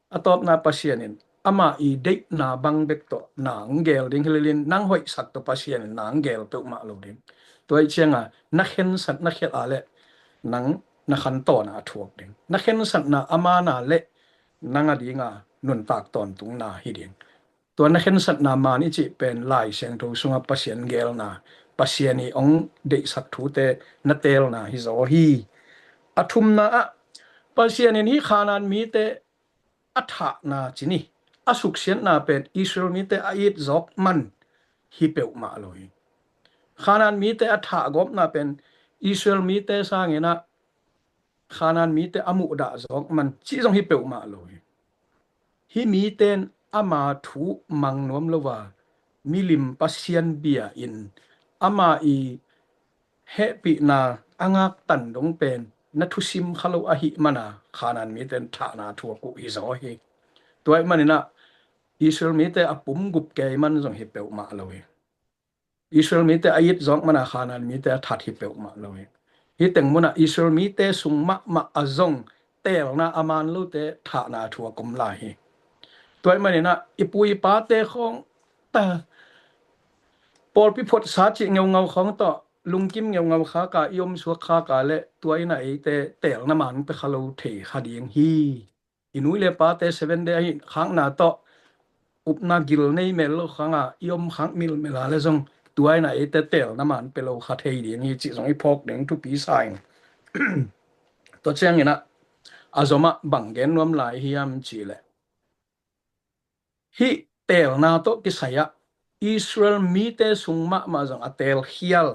A tawpna Pasian in amah i deihna bang bek tawh na ang gel ding hi lelin, nang hoihsak tawh Pasian in na ang gel peuhmah lo ding. Tua ih cianga na khensat na khialh a leh nang na khantawn a thuak ding. Na khensatna a man a leh nang a dinga nuntak tawntungna hi ding. Tua na khensatna man i cih pen Lai Siangtho sungah Pasian geelna, Pasian i hong deihsak thute na teelna hi zaw hi. A thumna ah Pasian in hih Khanaan mite a thahna ci ni, a suksiatna pen Israel mite a it zawk man hi peuhmah lo hi. Khanaan mite a thahgawpna pen Israel mite sangin ah Khanaan mite a muhdah zawk man cih zong hi peuhmah lo hi. Hih mite in ama thu mang nuam lo a, milim pasian bia in ama i hehpihna a ngaktan dong pen na thusim kha lo ahih mana Khanaan mite in thahna thuak uh hi zaw hi. Tua ahih manin ah Israel mite a pum gup kei man zong hi peuhmah lo hi. Israel mite a it zawk mana Khanaan mite a that hi peuhmah lo hi. Hih teng munah Israel mite sung mahmah a zong teelna a man lote thahna a thuak om lai hi. Tua ahih manin ah i pu i pate khawng ta pawlpi photsa cih ngeungau khawng tawh lungkim ngeungau khak a i om suak khak a leh tua in ah eite teelna man pe kha lo thei kha ding hi. I nu le pate Seven Day ahi khakna tawh upna gil nei mel lo khang a i om khak milmel a le zong tua in ah eite teelna man pe lo kha thei ding hi cih zong i phawk ding thupi sa ing. Tua ciangin ah a zomah bang gen nuam lai hiam cih leh hih teelna tawh kisai ah Israel mite sung mahmah zong a teelkhial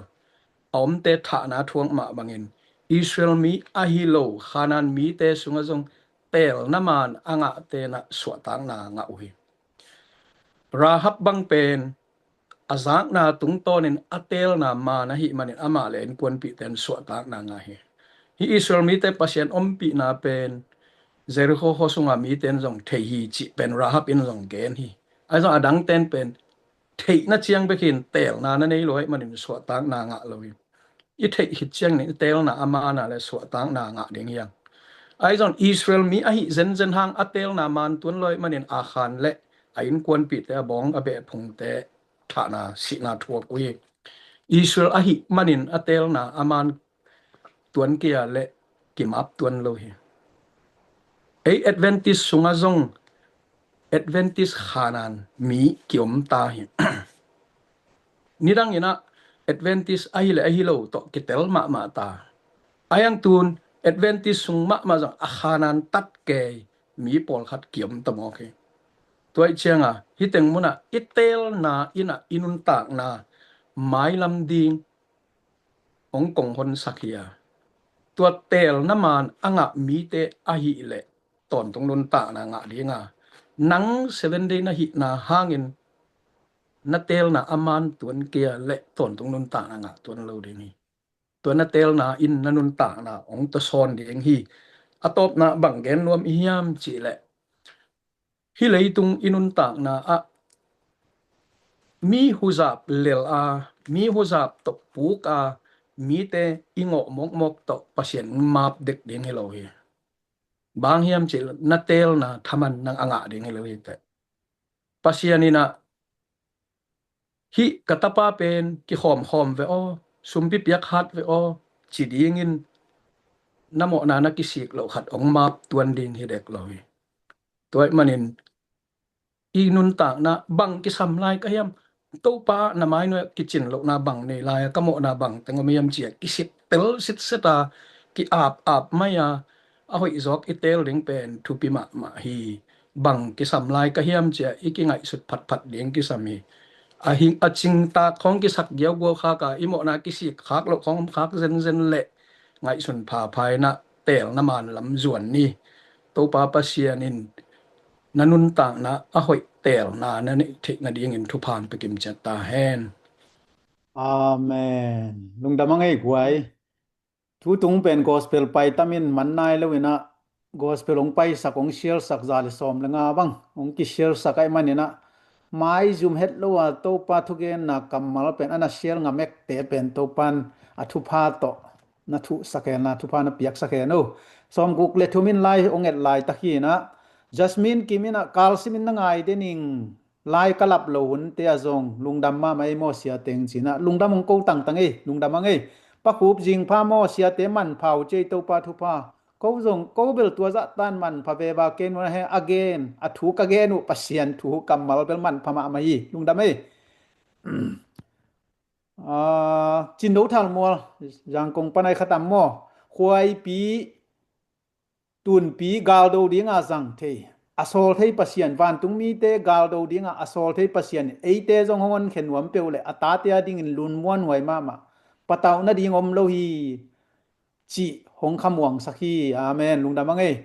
a omte thahna thuak mah bangin Israel mi ahi lo Khanaan mite sungah zong teelna man a ngahte in ah suahtakna ngah uh hi. Rahab bang pen a zakna tungtawnin a teelna man ahih manin amah le innkuanpihte in suahtakna ngah hi. Hih Israel mite Pasian ompihna pen Jericho khua sunga mite in zong thei hi cih pen Rahab in zong gen hi. Ahi zong a dangte in pen theihna ciang bek hi in teelna na nei lo ahih manin suahtakna ngah lo hi. I theih khit ciangin i teelna a man a le suahtakna ngah ding hi hang. Ahi zong Israel mi ahi zenzen hang a teelna man tuan lo ahih manin Akhan le a innkuanpihte a bawng a beh phungte thahna sihna thuak uh hi. Israel ahih manin a teelna a man tuan kei a le kimap tuan lo hi. Ei Adventist sungah zong Adventist Khanaan mi kiom ta hi. Nidang in ah Adventist ahi le ahi lo tawh kitel mahmah ta. Ahi hang tun Adventist sung mahmah zong a Khanaan tat kei mi pawlkhat kiom ta mawk hi. Tua ih cianga hih teng munah i teelna in ah i nuntakna mailam ding hong kong honsak hi a, tua teelna man a ngah mite ahih leh tawntung nuntakna ngah dinga, nang Seven Day na hihna hangin na teelna a man tuan kei a leh tawntung nuntakna ngah tuan lo ding hi. Tua na teelna in na nuntakna hong tawsawn ding hi. A tawpna bang gen nuam i hiam cih leh hih leitung i nuntakna ah mi huzap lel a, mi huzap tawh puk a, mite i ngawh mawkmawk tawh Pasian in map dek ding hi lo hi. Bang hiam cih leh na teelna thaman nang a ngah ding hi lo hi teh. Pasian in ah hih ka tapa pen kikhawmkhawm ve aw, sumpi piak hat ve aw ci dingin na mawhna na kisik loh khat hong map tuan ding hi dek lo hi. Tua ahih manin i nuntakna bang kisam lai ka hiam, Topa na mainuai kicin lohna bang nei lai a, ka mawhna bang teng om hiam ci a kisittel sitset a, ki-ap ap mai a, a hoih zawk i teel ding pen thupi mahmah hi. Bang kisam lai ka hiam ci a i kingaihsut phatphat ding kisam hi. A hing a cingtak khawng kisak giauguau khak a, i mawhna kisik khak loh khawng om khak zenzen leh ngaihsun phapha in ah teelna man lam zuan ni. Topa Pasian in na nuntakna a hoih teelna na neih theih nadingin thupha hong pia kimciat ta hen. Amen. Lungdam a ngei guai. Tutung pen gospel pai tamin man nai lo inah, gospel hong paisak, hong sialsak za le sawm le nga bang hong kisialsak ahih maninah, maizum het lo a Topa thugenna kammal pen a na sial ngam ekte pen Topan a thupha tawh na thuhsak hen, na thupha na piaksak hen o. Sawmguk le thum in lai hong et laitak hi inah, Jasmine Kim inah, kalsim in na ngai dening, lai ka lap lo hunte ah zong lungdam mahmah ei maw siate ing ci inah, lungdam hong ko tangtang ei, lungdam ang ei. Pa Khup Zing pha maw siate manpha uh ci ei, Topa thupha. Ko zong, ko bel tua zahtan manpha veva kei nuna he a gen, a thu ka gen uh Pasian thu kammal bel manpha mahmah hi, lungdam ei. Ah, Cin Do Thal Mual, Zangkong pan ai khatam maw. Khuaipi tunpi galdo dinga zang thei, a sawl thei Pasian, vantung mite galdo dinga a sawl thei Pasian, eite zong hong honkhe nuam peuh le a tate a dingin lungmuanhuai mahmah, patauh nading om lo hi, cih hong khamuangsak hi. Amen. Lungdam ang ei.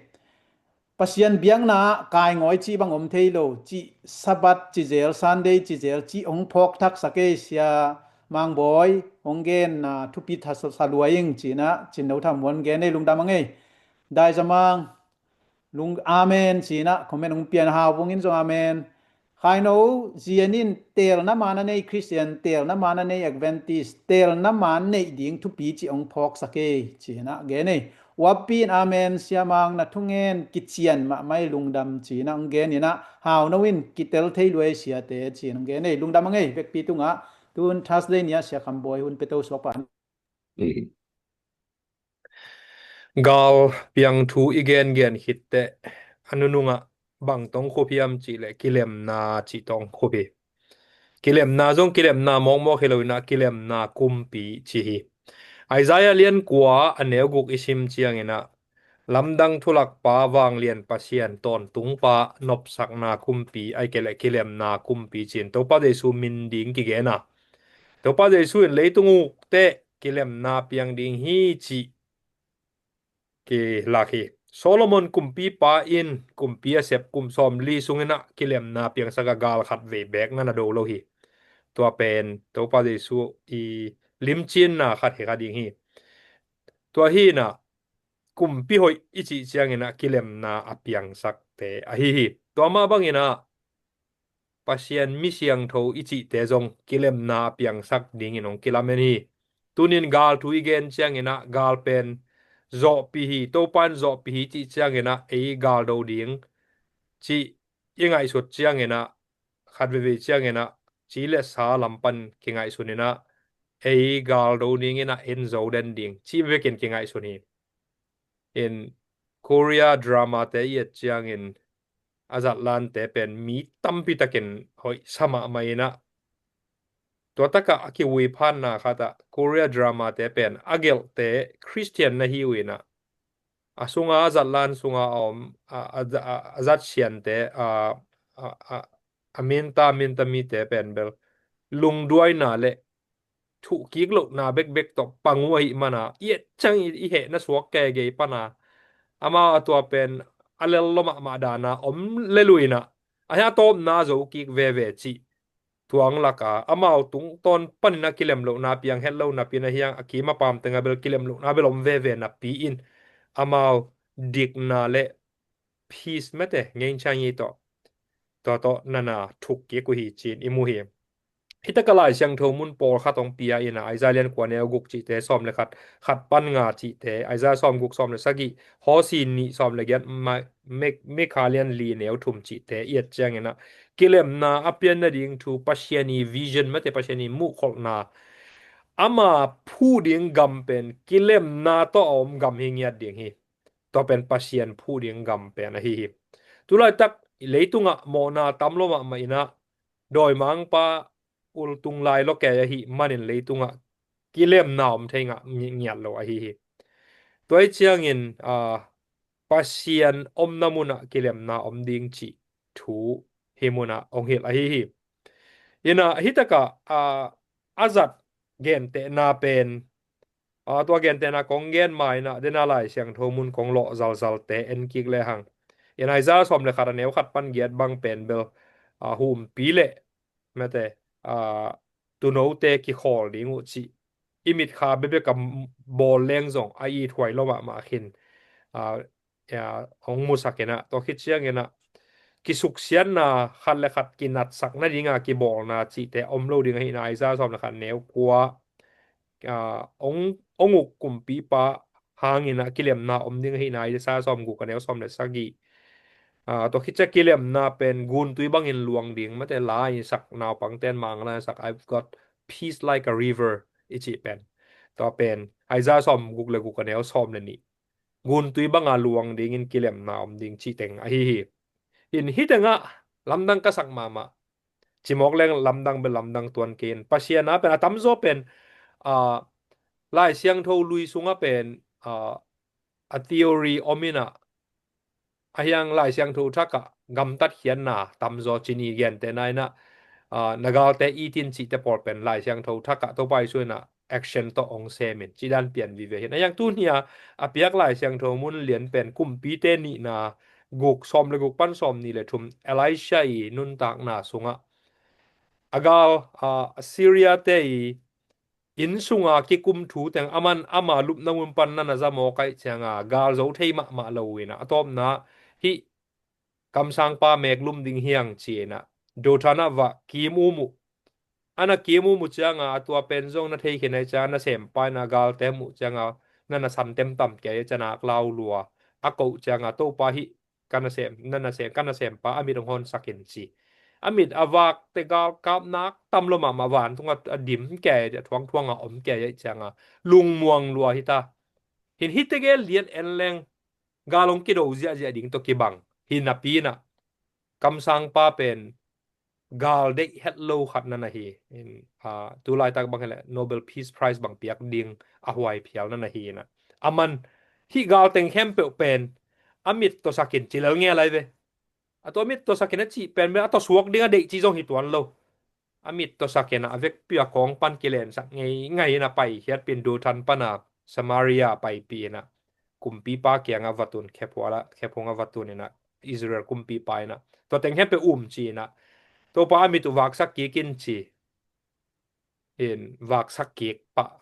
Pasian biakna ah kaingawi cih bang om thei lo, cih Sabbath ci zel, Sunday ci zel, cih hong phawk thaksak ei. Sia Mang Bawi hong genna thupi tha sa, sa lua ing ci inah, Cin Do Thal Mual in gen ei, lungdam ang ei. Dai Za Mang, lung, amen ci inah, comment hong pia na, Hau Vung in zong amen. Khaino Zian in, teelna man a nei Christian, teelna man a nei Adventist, teelna man neih ding thupi cih hong phawksak ei ci inah gen ei. Uappi in amen, Sia Mang na thungen kician mahmah ei, lungdam ci inah hong gen inah, Hau No in kitel thei lua ei siate ci inah hong gen ei, lungdam ang ei. Vekpi tungah tun Thursday ni-ah Sia Kham Bawi hun pia to suak pah ni. Gal piang thu i gengen khit teh a nunungah bang tawh khup hiam cih leh kilemna cih tawh khup hi. Kilemna zong kilemna mawkmawk hi lo inah, kilemna kumpi ci hi. Isaiah lian kua a neu guk i sim ciang inah, lamdang thulakpa, vanglian Pasian, tawntungpa, nopsakna kumpi, ahih kei leh kilemna kumpi ci-in Topa Jesu min ding kigen a, Topa Jesu in leitung uk teh kilemna piang ding hi cih kilak hi. Solomon kumpipa in kumpi a sep kum sawmli sung inah kilemna piangsak a, gal khat vei beek na na do lo hi. Tua pen Topa Jesu i limcinna khat hi kha ding hi. Tua hi inah kumpi hoih i cih ciang inah kilemna a piangsakte ahi hi. Tua mah bang inah Pasian mi siangtho i cihte zong kilemna a piangsak dingin hong kilamen hi. Tunin gal thu i gen ciang inah gal pen zawhpih hi, Topa in zawhpih hi cih ciang inah ei gal do ding cih i ngaihsut ciang inah, khat veivei ciang inah ci le sa lam pan kingaihsun inah, ei gal do ding inah en zo den ding cih vekin kingaihsun hi. In Korea drama te i et ciangin a zatlante pen mi tampi takin hoih sa mahmah inah, tua takah a kiui phanna khatah Korea drama te pen a gelhte Christian na hi uh inah, a sunga, a zatlan sunga a om a, a, a, a zat siante, a, a, a, a minta, minta mite pen bel lungduaina le thuhkik lohna bekbek tawh pang uh ahih mana, i et ciang i, i hehna suak kei gei pana, amau a tua pen a lel lo mahmah dana om lel uh inah, a hia tawpna zo kik veve cih tuang laka amau tungtawn panin a kilem lohna piang het lo napi in, a hiang a kim a pam tengah bel kilem lohna bel om veve napi in, amau dikna le peace mete ngein changi tawh, tua tawh nana thuk kik uh hi ci-in i mu hi. Hi takah Lai Siangtho mun pawlkhat hong pia inah, Isaiah lian kua neu guk cihte, sawm le khat, khat pan nga cihte, Isaiah sawm guk, sawm le sagih, Hosea nih, sawm le giat, Ma-, Mek-, Mikha lian li neu thum cihte i et ciang inah, kilemna a pian nading thu, Pasian i vision mate, Pasian i muhkholhna, ama phuh ding gam pen kilemna tawh a om gam hi ngiat ding hi. Tua pen Pasian phuh ding gam pen ahi hi. Tulaitak leitungah mawhna tam lo mahmah inah, dawimangpa ultung lai lo kei ahih manin leitungah kilemna om thei ngah ngi-, ngiat lo ahi hi. Tua hi ciangin, a, Pasian omna munah kilemna om ding cih thu hih munah hong hilh ahi hi. Inah hi takah, a, a zat gentehna pen, a, tua gentehna kong gen ma inah, dena Lai Siangtho mun kong lawh zalzalte en kik lehang, in Isaiah sawm le khat a neu khat pan giat bang pen bel, a, humpi le mate, a, tuunote kikhawl ding uh cih i mitkha bekbek a bawl leng zong a it huai lo mahmah khin, a, a, hong musak inah, tua khit ciang inah kisuksiatna khat le khat kinatsak nadinga kibawlna cihte om lo ding ahina, Isaiah sawm le khat neu kua, a, hong, hong uk kumpipa hangin ah kilemna om ding ahina, Isaiah sawm guk a neu sawm le sagih. A, tua khit ciang kilemna pen guntui bangin luang ding, mate, la in sak naupangte'n Mangla in sak, "I've got peace like a river," i cih pen. Tua pen Isaiah sawm guk le guk a neu sawm le nih. Guntui banga luang dingin kilemna om ding cih teng ahi hi. In hih tengah lamdang ka sak mahmah. Cimawk leng lamdang bel lamdang tuan kei in. Pasian a pen a tamzaw pen, a, Lai Siangtho lui sungah pen, a, a theory om inah, a hiang Lai Siangtho thakah gamtat khiatna tamzaw cini gente na inah, a, na galte it in cihte pawl pen Lai Siangtho thakah Topa Jesu inah action tawh hong sem in, cidan pian vive hin. A hiang tuni a, a piak Lai Siangtho mun lian pen Kumpite nihna guk, sawm le guk pan sawm nih le thum, Elisha i nuntakna sungah a gal, a, Syria te i inn sunga kikum thu teng, aman ama lupna mun pan na na za mawk ahih cianga gal zo thei mahmah lo inah, a tawpna hih kamsangpa meeklum ding hiang ci inah, Dothan ah va kim um uh. A na kim um uh cianga, a tua pen zong na thei khin ahih cianga, nasempa inah galte mu cianga, na na san temtam kei cianga, a lau lua, a koh cianga, Topa, hih ka nasem, na nasem, ka nasempa a mit hong honsak in ci. A mit a vak teh galkap nak tam lo mahmah, vantungah a dim kei, a thuangthuanga om kei ahih cianga lungmuang lua hi ta. Hin hih tegel lian en leng gal hong kido ziahziah ding tawh kibang hi napi inah, kamsangpa pen gal deih het lo khat na na hi. In, a, tu laitak bang hileh Nobel Peace Prize bang piak ding a huai phial na na hi inah, aman hih gal teng khempeuh pen a mit tawh sak in ci lel ngel lai ve. A tua mit tawh sak in a cih pen bel a tawh suak ding a deih ci zong hi tuan lo. A mit tawh sak inah a vekpi a kawng pan kilensak ngei ngai inah paikhiatpih in, Dothan pana Samaria paipih inah kumpipa kiangah va tun, khephung ah, khephung ah va tun inah, Israel kumpipa inah tua teng khempeuh um ci inah, Topa, a mit uh vaksak kik in ci. In vaksak kik pah.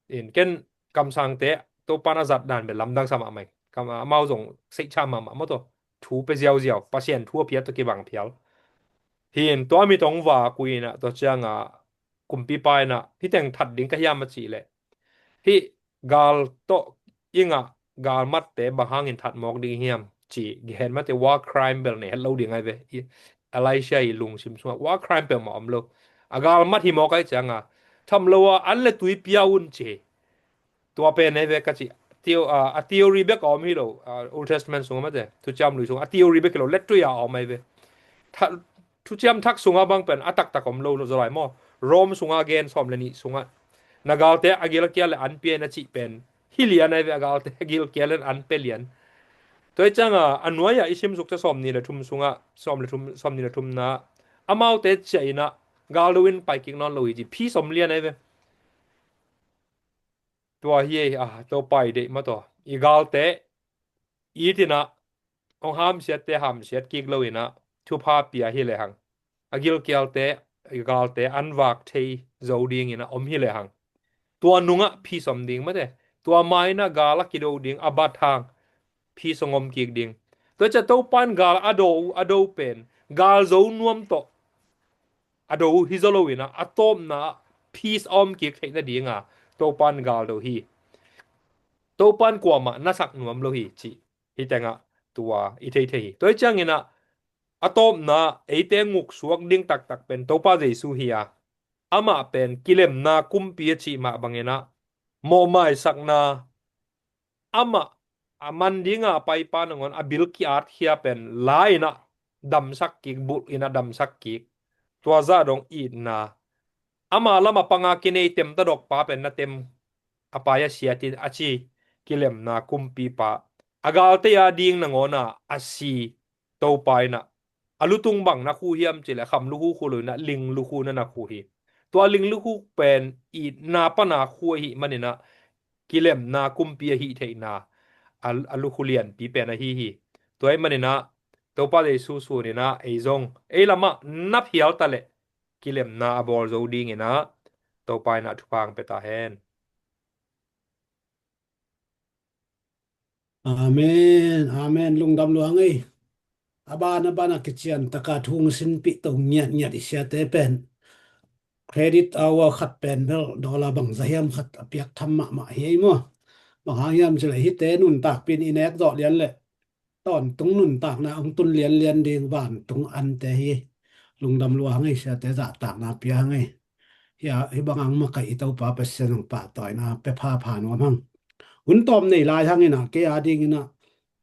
In ken kamsangte Topa in a zat dan bel lamdang sa mahmah hi. Kam, amau zong seihcha mahmah maw, tua thu pia ziauziau, Pasian thu a phiat tawh kibang phial. Hin tua mit hong vak uh inah, tua cianga kumpipa inah, hih teng that ding ka hiam a cih leh, hih gal tawh i ngah galmatte bang hangin that mawk ding hiam ci gen, mate, war crime bel nei het lo ding ahi ve. I, Elisha i lungsim sungah war crime peuhmah om lo. A galmat hi mawk ahih cianga tham lo a an le tui pia un ci. Tua pen ahi ve ka ci. Theo-, a, a theory bek a om hi lo. A, Old Testament sungah, mate, Thuciam Lui sungah a theory bek hi lo, lettui a om ahi ve. Tha-, Thuciam Thak sungah bang pen a taktak om lo zaw lai maw? Rome sungah gen, sawm le nih sungah, na galte a gilkial le an pia in a cih pen hi lian ahi ve, a galte a gilkial le an pia lian. Tua hi cianga a nuai-ah i sim suk ciang sawm nih le thum sungah, sawm le thum, sawm nih le thumna, amaute ciah inah gal do in pai kik nawn lo hi ci, peace om lian ahi ve. Tua hi ei, a, Topa i deih mah tawh i galte it inah, hong hamsiatte hamsiat kik lo inah thupha pia hi lehang, a gilkialte, i galte an vak thei zo ding inah om hi lehang, tua nungah peace om ding, mate. Tua ma inah gal a kido ding a bat hang peace hong om kik ding. Tua ciah Topa in gal a do, a do pen gal zo nuam tawh a do hi zaw lo inah, a tawpna peace a om kik theih nadinga Topa in gal do hi. Topa in kuamah na sak nuam lo hi cih hih tengah tua i thei thei hi. Tua hi ciang inah a tawpna eite nguksuak ding taktak pen Topa Jesu hi a, amah pen kilemna kumpi a cih mah bang inah, mawhmaisakna, amah a man dinga a paipa nangawn a bil ki-atkhia pen la inah damsak kik, bulh inah damsak kik. Tua zah dong itna, ama lam a panga kinei tem tadokpa pen na tem, a pai a siat in a ci, kilemna kumpipa, a galte a ding nangawna a si Topa inah, a lutung bang na khuh hiam cih leh a kham lukhu khuh lo inah ling lukhu na na khuh hi. Tua ling lukhu pen itna pana khuh ahih man inah kilemna kumpi ahih theihna a, a lukhu lianpi pen ahi hi. Tua ahih man inah Topa Jesu sun inah ei zong ei lamah na phial ta leh kilemna a bawl zo ding inah Topa inah thupha hong pia ta hen. Amen, amen. Lungdam lua ngei. A ban a ban a kician taka thu hong sinpih to ngiatngiat i siate pen credit hour khat pen bel dollar bangza hiam khat a piak tham mahmah hi ei maw? Bang hang hiam cileh hihte nuntakpi in i nek zawh lian leh tawntung nuntakna hong tun lianlian ding vantung ante hi. Lungdam lua hang ei, siate zahtakna pia hang ei. Hia, hih bang hang makaih i Topa Pasian hong pahtawina pia phapha nuam hang. Hun tawm nei lai hang inah kei a ding inah,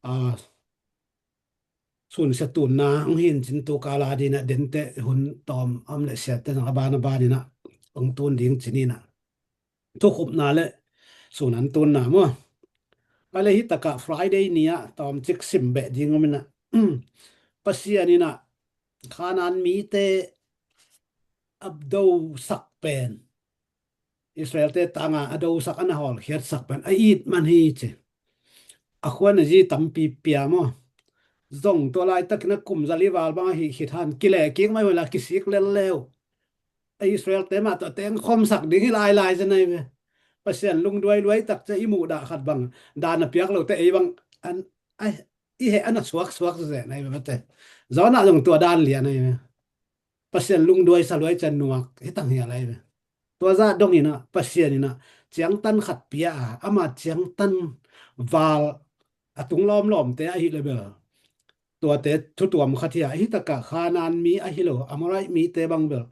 a, sunsia tunna hong hin cin tu kala ding inah dente hun tawm om le siate zong a ban a ban inah hong tun ding cin inah thukhupna le sun an tunna maw? A le hih takah Friday ni-ah tawmcik sim beh ding om inah Pasian inah Khanaan mite a dosak pen, Israelte tanga a dosak, a na hawlkhiatsak pen a it man hi ci. A khuan a zi tampi pia maw? Zong tua laitakin a kum zali val bang ahi khit han kile kik mai hula kisik lel leu. A Israelte mah tawh tengkhawmsak ding hi lailai zen ahi ve. Pasian lungduai luai tak cia i muhdah khat bang dan a piak lote ei bang an, ai, i heh an a suaksuak zen ahi ve mate. Zona zong tua dan lian ahi ve. Pasian lungduai sa luai cia nuak hi tang hial ahi ve. Tua zah dong inah Pasian inah ciangtan khat pia a, ama ciangtan val a tung lawmlawmte ahi le bel tuate thutuam khat hi a, hih takah Khanaan mi ahi lo, Amorite mite bang bel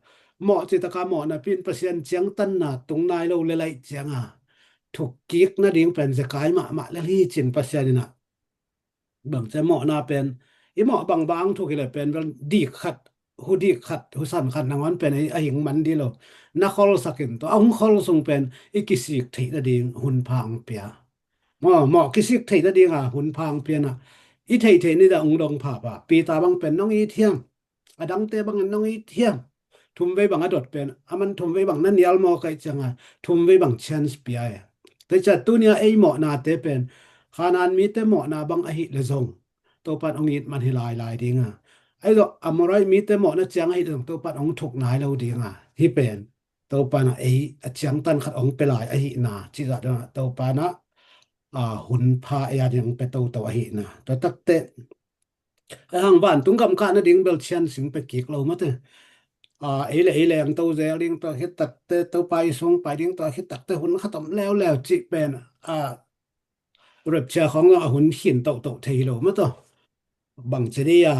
mawh citaka mawhna pin Pasian ciangtanna tung nai lo le laih cianga thukkik nading pen zekai mahmah lel hi cin Pasian inah bang cia mawhna pen i mawh bangbang thuk hi le pen bel dik khat, hu dik khat, hu san khat nangawn pen ei a hing man di lo. Na kholsak in tua a hong khol sung pen i kisik theih nading hun pha hong pia. Maw, mawh kisik theih nadinga hun pha hong pianah i theihtheih nida hong dong phapha. Peter bang pen nong it hiam? A dangte bangin nong it hiam? Thumvei bang a dot pen a man thumvei bang na nial maw kaih cianga thumvei bang chance pia e. Teicia tunia ei mawhnate pen Khanaan mite mawhna bang ahi le zong Topan hong it man hi lailai dinga, ahi zawh Amorite mite mawhna ciang ahi le zong Topan hong thuk nai lo dinga, hih pen Topan a ei a ciangtan khat hong pia lai ahihna cih zah dongah Topan a, a, hun pha ei a ding hong pia toto ahihna. Tua takte a hang vantung gam kah nading bel cian sing pia kik lo mate. A, ei le ei leng to zel ding tua khit takte Topa i sung pai ding tua khit takte hun khat om leuleu cih pen, a, rapture khawng a hun khin tohtoh thei hi lo mate. Bang ci dih a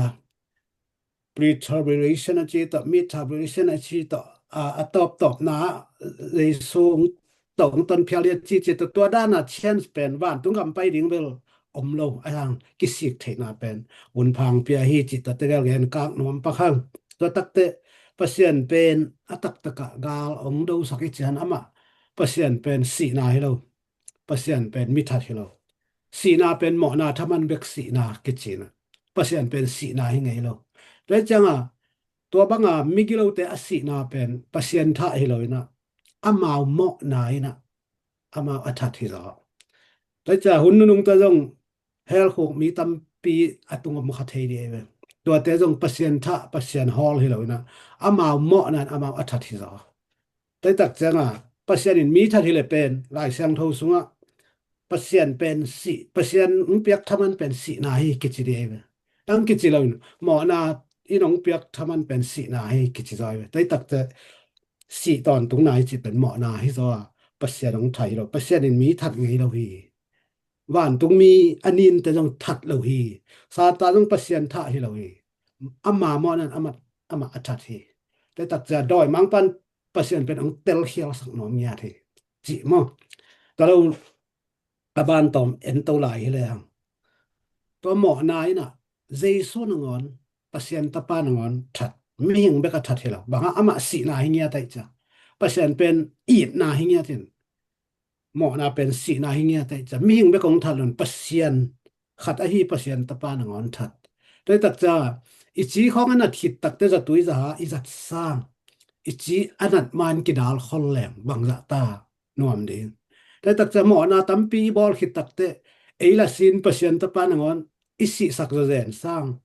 pre-tribulation a ci tawh, mid-tribulation a ci tawh, a, a tawptawpna Jesu tawh hong tonphial ding a ci ci tawh, tua dana chance pen vantung gam pai ding bel om lo, a hang kisik theihna pen hun pha hong pia hi ci tawh te bel gen kak nuam pak hang. Tua takte Pasian pen a taktakah gal hong dosak i cian amah Pasian pen sihna hi lo. Pasian pen mithat hi lo. Sihna pen mawhna thaman bek sihna kici na. Pasian pen sihna hi ngei lo. Tua cianga tua banga migilote a sihna pen Pasian thah hi lo ina, amau mawhna ina, amau a that hi zaw. Tua cia hun nunung tua zong hell khuk mi tampi a tung om kha thei dih ei ve. Tuate zong Pasian thah, Pasian hawl hi lo ina, amau mawhna in amau a that hi zaw. Taitak cianga Pasian in mi that hi le pen Lai Siangtho sungah Pasian pen sih, Pasian hong piak thaman pen sihna hi kici dih ei ve. Ang kici lo in mawhna in hong piak thaman pen sihna hi kici zaw ei ve. Taitak cia sih tawntungna hi ci pen mawhna hi zaw a, Pasian hong thah hi lo, Pasian in mi that ngei lo hi. Vantung mi a ninte zong that lo hi. Satan zong Pasian thah hi lo hi. Ama mawhna in amah, amah a that hi. Taitak cia dawimangpan Pasian pen hong telkhialsak nuam ngiat hi. Cih maw? Tua lo a ban tawm en to lai hi le hang. Tua mawhna ina Jesu nangawn, Pasian tapa nangawn that. Mihing bek a that hi lo. Banga amah sihna hi ngiat aih cia. Pasian pen itna hi ngiat in. Mawhna pen sihna hi ngiat aih cia. Mihing bek hong that lo in Pasian khat ahi Pasian tapa nangawn that. Taitak cia i ci khawng a nat khit takte zatui zaha i zat sang. I ci a nat man kidal khol leng bangzah ta nuam ding. Taitak cia mawhna tampi i bawl khit takte ei la sin Pasian tapa nangawn i sihsak zawzen sang.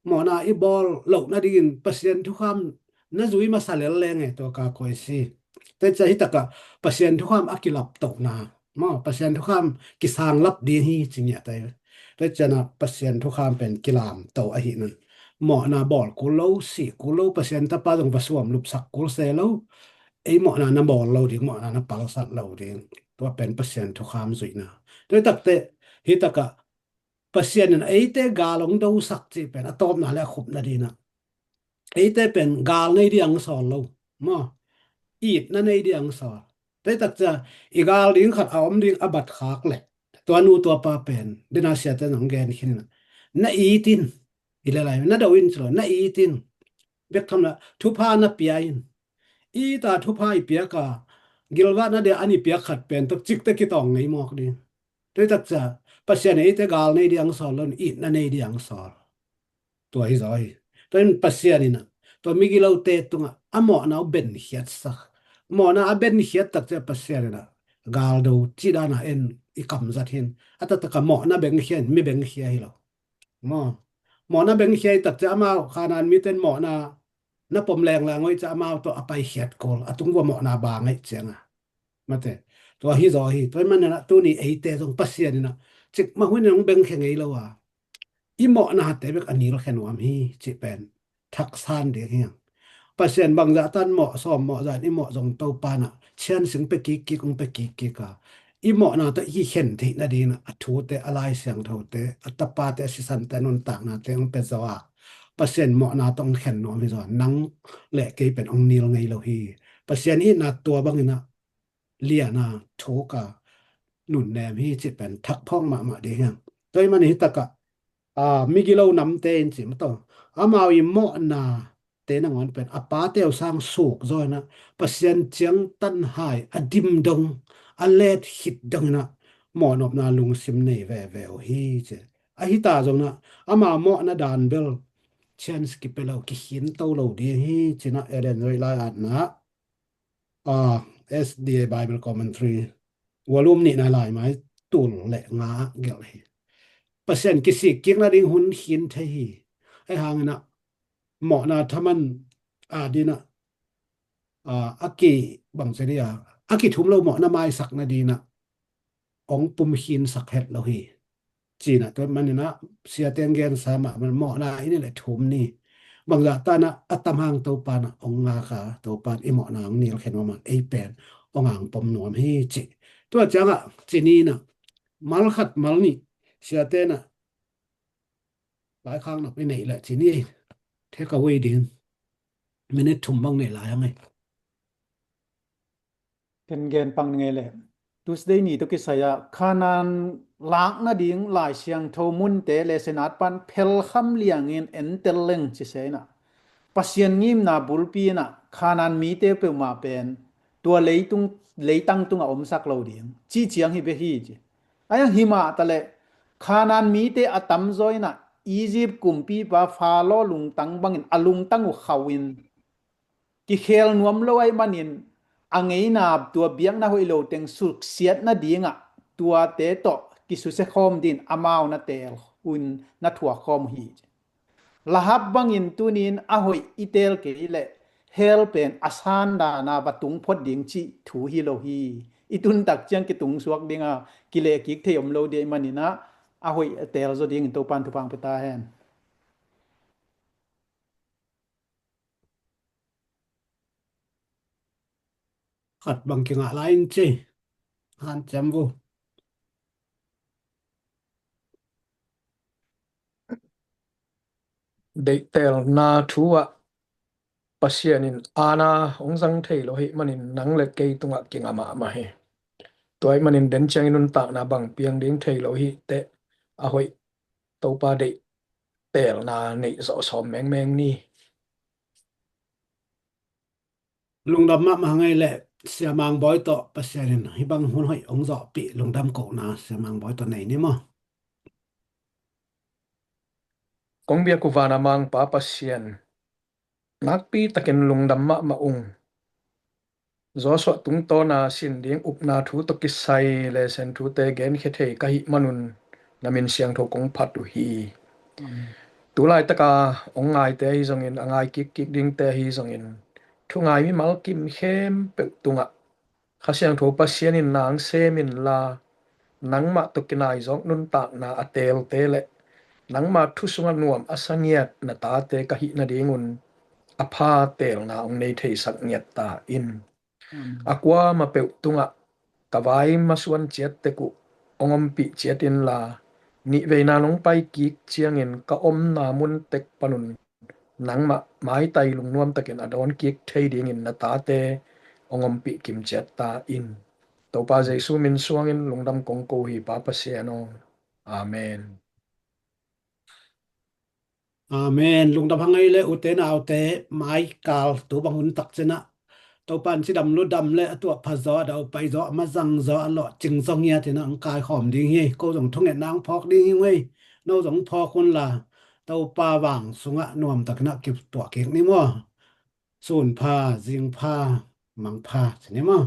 Mawhna i bawl loh nadingin Pasian thukham na zui masa lel leng e tua ka koi si. Taicia hitakah Pasian thukham a kilaptohna Maw, Pasian thukham kisanglap ding hi ci ngiat ahi. Tua ciangin ah Pasian thukham pen kilamto ahih nan, mawhna bawl kul lo, sih kul lo, Pasian tapa zong va suam lupsak kul se lo. Ei mawhna na bawl lo ding, mawhna na palsat lo ding. Tua pen Pasian thukham zuihna. Tua hi takteh, hi takah Pasian in eite gal hong dosak cih pen a tawpna le a khupna dingin ah, eite pen gal nei ding hong sawl lo, maw, itna nei ding hong sawl. Tua hi takcia i gal ding khat a om ding a bat khak leh, tua nu tua pa pen, dena siate in hong gen khin in ah, na it in, i le lai na do in ci lo, na it in, bek tham la thupha na pia in. Ita thupha i piak a, gilvahna dia an i piak khat pen tok cikte kitawng ngei mawk ding. Tua hi takcia Pasian in eite gal nei ding hong sawl lo, itna nei ding hong sawl. Tua hi zaw hi. Tua in Pasian in ah tua migilote tungah a mawhna uh benkhiatsak. Mawhna a benkhiat takcia Pasian in ah galdo cih dan a en i kamzat hi in. A taktak a mawhna bengkhia in mi bengkhia hi lo. Maw, mawhna bengkhia hi takcia amau Kanaan mite in mawhna na pom lengleng uh hi ciah amau tawh a paikhiat kul, a tung vua mawhna bang ahih ciangin. Mate, tua hi zaw hi. Tua ahih manin ah tuni eite zong Pasian in ah cikmah hun in hong bengkhia ngei lo a, i mawhnate bek a nilkhia nuam hi cih pen thaksan ding hi hang. Pasian bangzah tan mawh, sawm mawh zah in i mawh zong Topa in ah ciansing pia kikkik, hong pia kikkik a, i mawhna tawh i kikhen theih nadingin ah a thute, a Lai Siangthote, a tapate, a sisante, a nuntaknate hong pia zaw a, Pasian mawhna tawh hong khen nuam hi zaw a, nang le kei pen hong nil ngei lo hi. Pasian itna tua bangin ah lian a, thuk a, nunnem hi cih pen thak phawk mahmah ding hi hang. Tua ahih manin hi takah, aa, migilo namte in ci mah tawh, amau i mawhnate nangawn pen a pate uh sang suk zaw in ah, Pasian ciangtan hai, a dim dong, a let khit dongin ah mawhnopna lungsim nei veve uh hi ci. Ahi ta zongin ah amau mawhna dan bel chance kipia lo, kikhinto lo ding hi ci-in ah Ellen White lai-atna, aa, S D A Bible Commentary, volume nihna, laimai tul le nga ah gelh hi. Pasian kisik kik nading hun khin thei hi. Ahi hangin ah mawhna thaman adingin ah, aa, a ki, bangci dia, a kithum lo mawhna maisak nadingin ah hong pumkhinsak het lo hi. Ci-in ah tua ahih manin ah siate in gensa mah bangin mawhna i neih leh thum ni. Bangzah tan ah a tam hang Topa in ah hong ngak a, Topa in i mawhna hong nilkhia nuam a, ei pen hong angpom nuam hi ci. Tua ciangah ci ni in ah, mal khat mal nih, siate in ah laikhak nop i neih leh ci ni, take away ding minute thum bang nei lai hang ei. Ken gen pang ni ngei leh, Tuesday ni tawh kisai ah Kanaan lak nading Lai Siangtho munte Lesson at pan phelkham liangin entel leng ci se in ah, Pasian ngimna bulpi in ah Kanaan mite peuhmah pen tua leitung, leitang tungah omsak lo ding cih ciang hi bek hi ci. Ahi hang hi mah ta leh Kanaan mite a tamzaw in ah Egypt kumpipa Pharaoh lungtang bangin a lungtang uh khauh in, kikhel nuam lo ahih manin a ngeina, tua biakna hoih lo teng suksiat nadingah tuate tawh kisusia khawm dingin amau na teel uh in na thuak khawm uh hi. Rahab bangin tuni-in a hoih i teel kei leh hell pen a san dan a va tung phot ding cih thu hi lo hi. I tun tak ciang kitung suak ding a, kilehkik thei om lo ding ahih manin ah a hoih a teel zaw dingin Topa'n thupha hong pia ta hen. Khat bang kingah lai in ci. Hanciam vo. Deihtelna thu ah Pasian in aana hong zang thei lo ahih manin nang le kei tungah kinga mahmah hi. Tua ahih manin den ciangin nuntakna bang piang ding thei lo hi teh, a hoih Topa deihtelna neih zawh sawm mengmeng ni. Lungdam mahmah ngei leh Sia Mang Bawi tawh Pasian in hih bang hun hoih hong zawhpih lungdam kohna Sia Mang Bawi tawh nei ni maw? Kong biak uh vana Mangpa Pasian, nakpi takin lungdam mahmah ung. Joshua tungtawna sin ding upna thu tawh kisai lesson thute genkhia thei ka hih manun na min siangtho kong phat uh hi. Tulaitaka hong ngaite ahi zongin, a ngai kikkik dingte ahi zongin, thungai mimal kim khempeuh tungah Kha Siangtho Pasian in nang sem inla, nangmah tawh kinaizawk nuntakna a teelte le nangma thu sungah nuam a sa ngiat na tate ka hih nadingun a pha teelna hong nei theisak ngiat ta in. A kuamah peuh tungah ka vai masuan ciat tek uh hong ompih ciat inla, nihveina nong pai kik ciangin ka omna mun tek panun nangmah maitai lungnuam takin a dawn kik thei dingin na tate hong ompih kim ciat ta in. Topa Jesu min suangin lungdam kong ko hi, Pa Pasian aw. Amen. Amen. Lungdam hang ei le ute naute, maikal tu bang hun tak cinah Topa in cidam ludam le a tuah pha zaw, a daupai zaw, a mazang zaw, a lawhcing zaw ngiat inah hong kaikhawm ding hi. Ko zong thungetna hong phawk ding hi ngei. No zong phawk unla Topa vang sungah nuamtakinah kituah kik ni maw. Sun pha, zing pha, mang pha ci ni maw.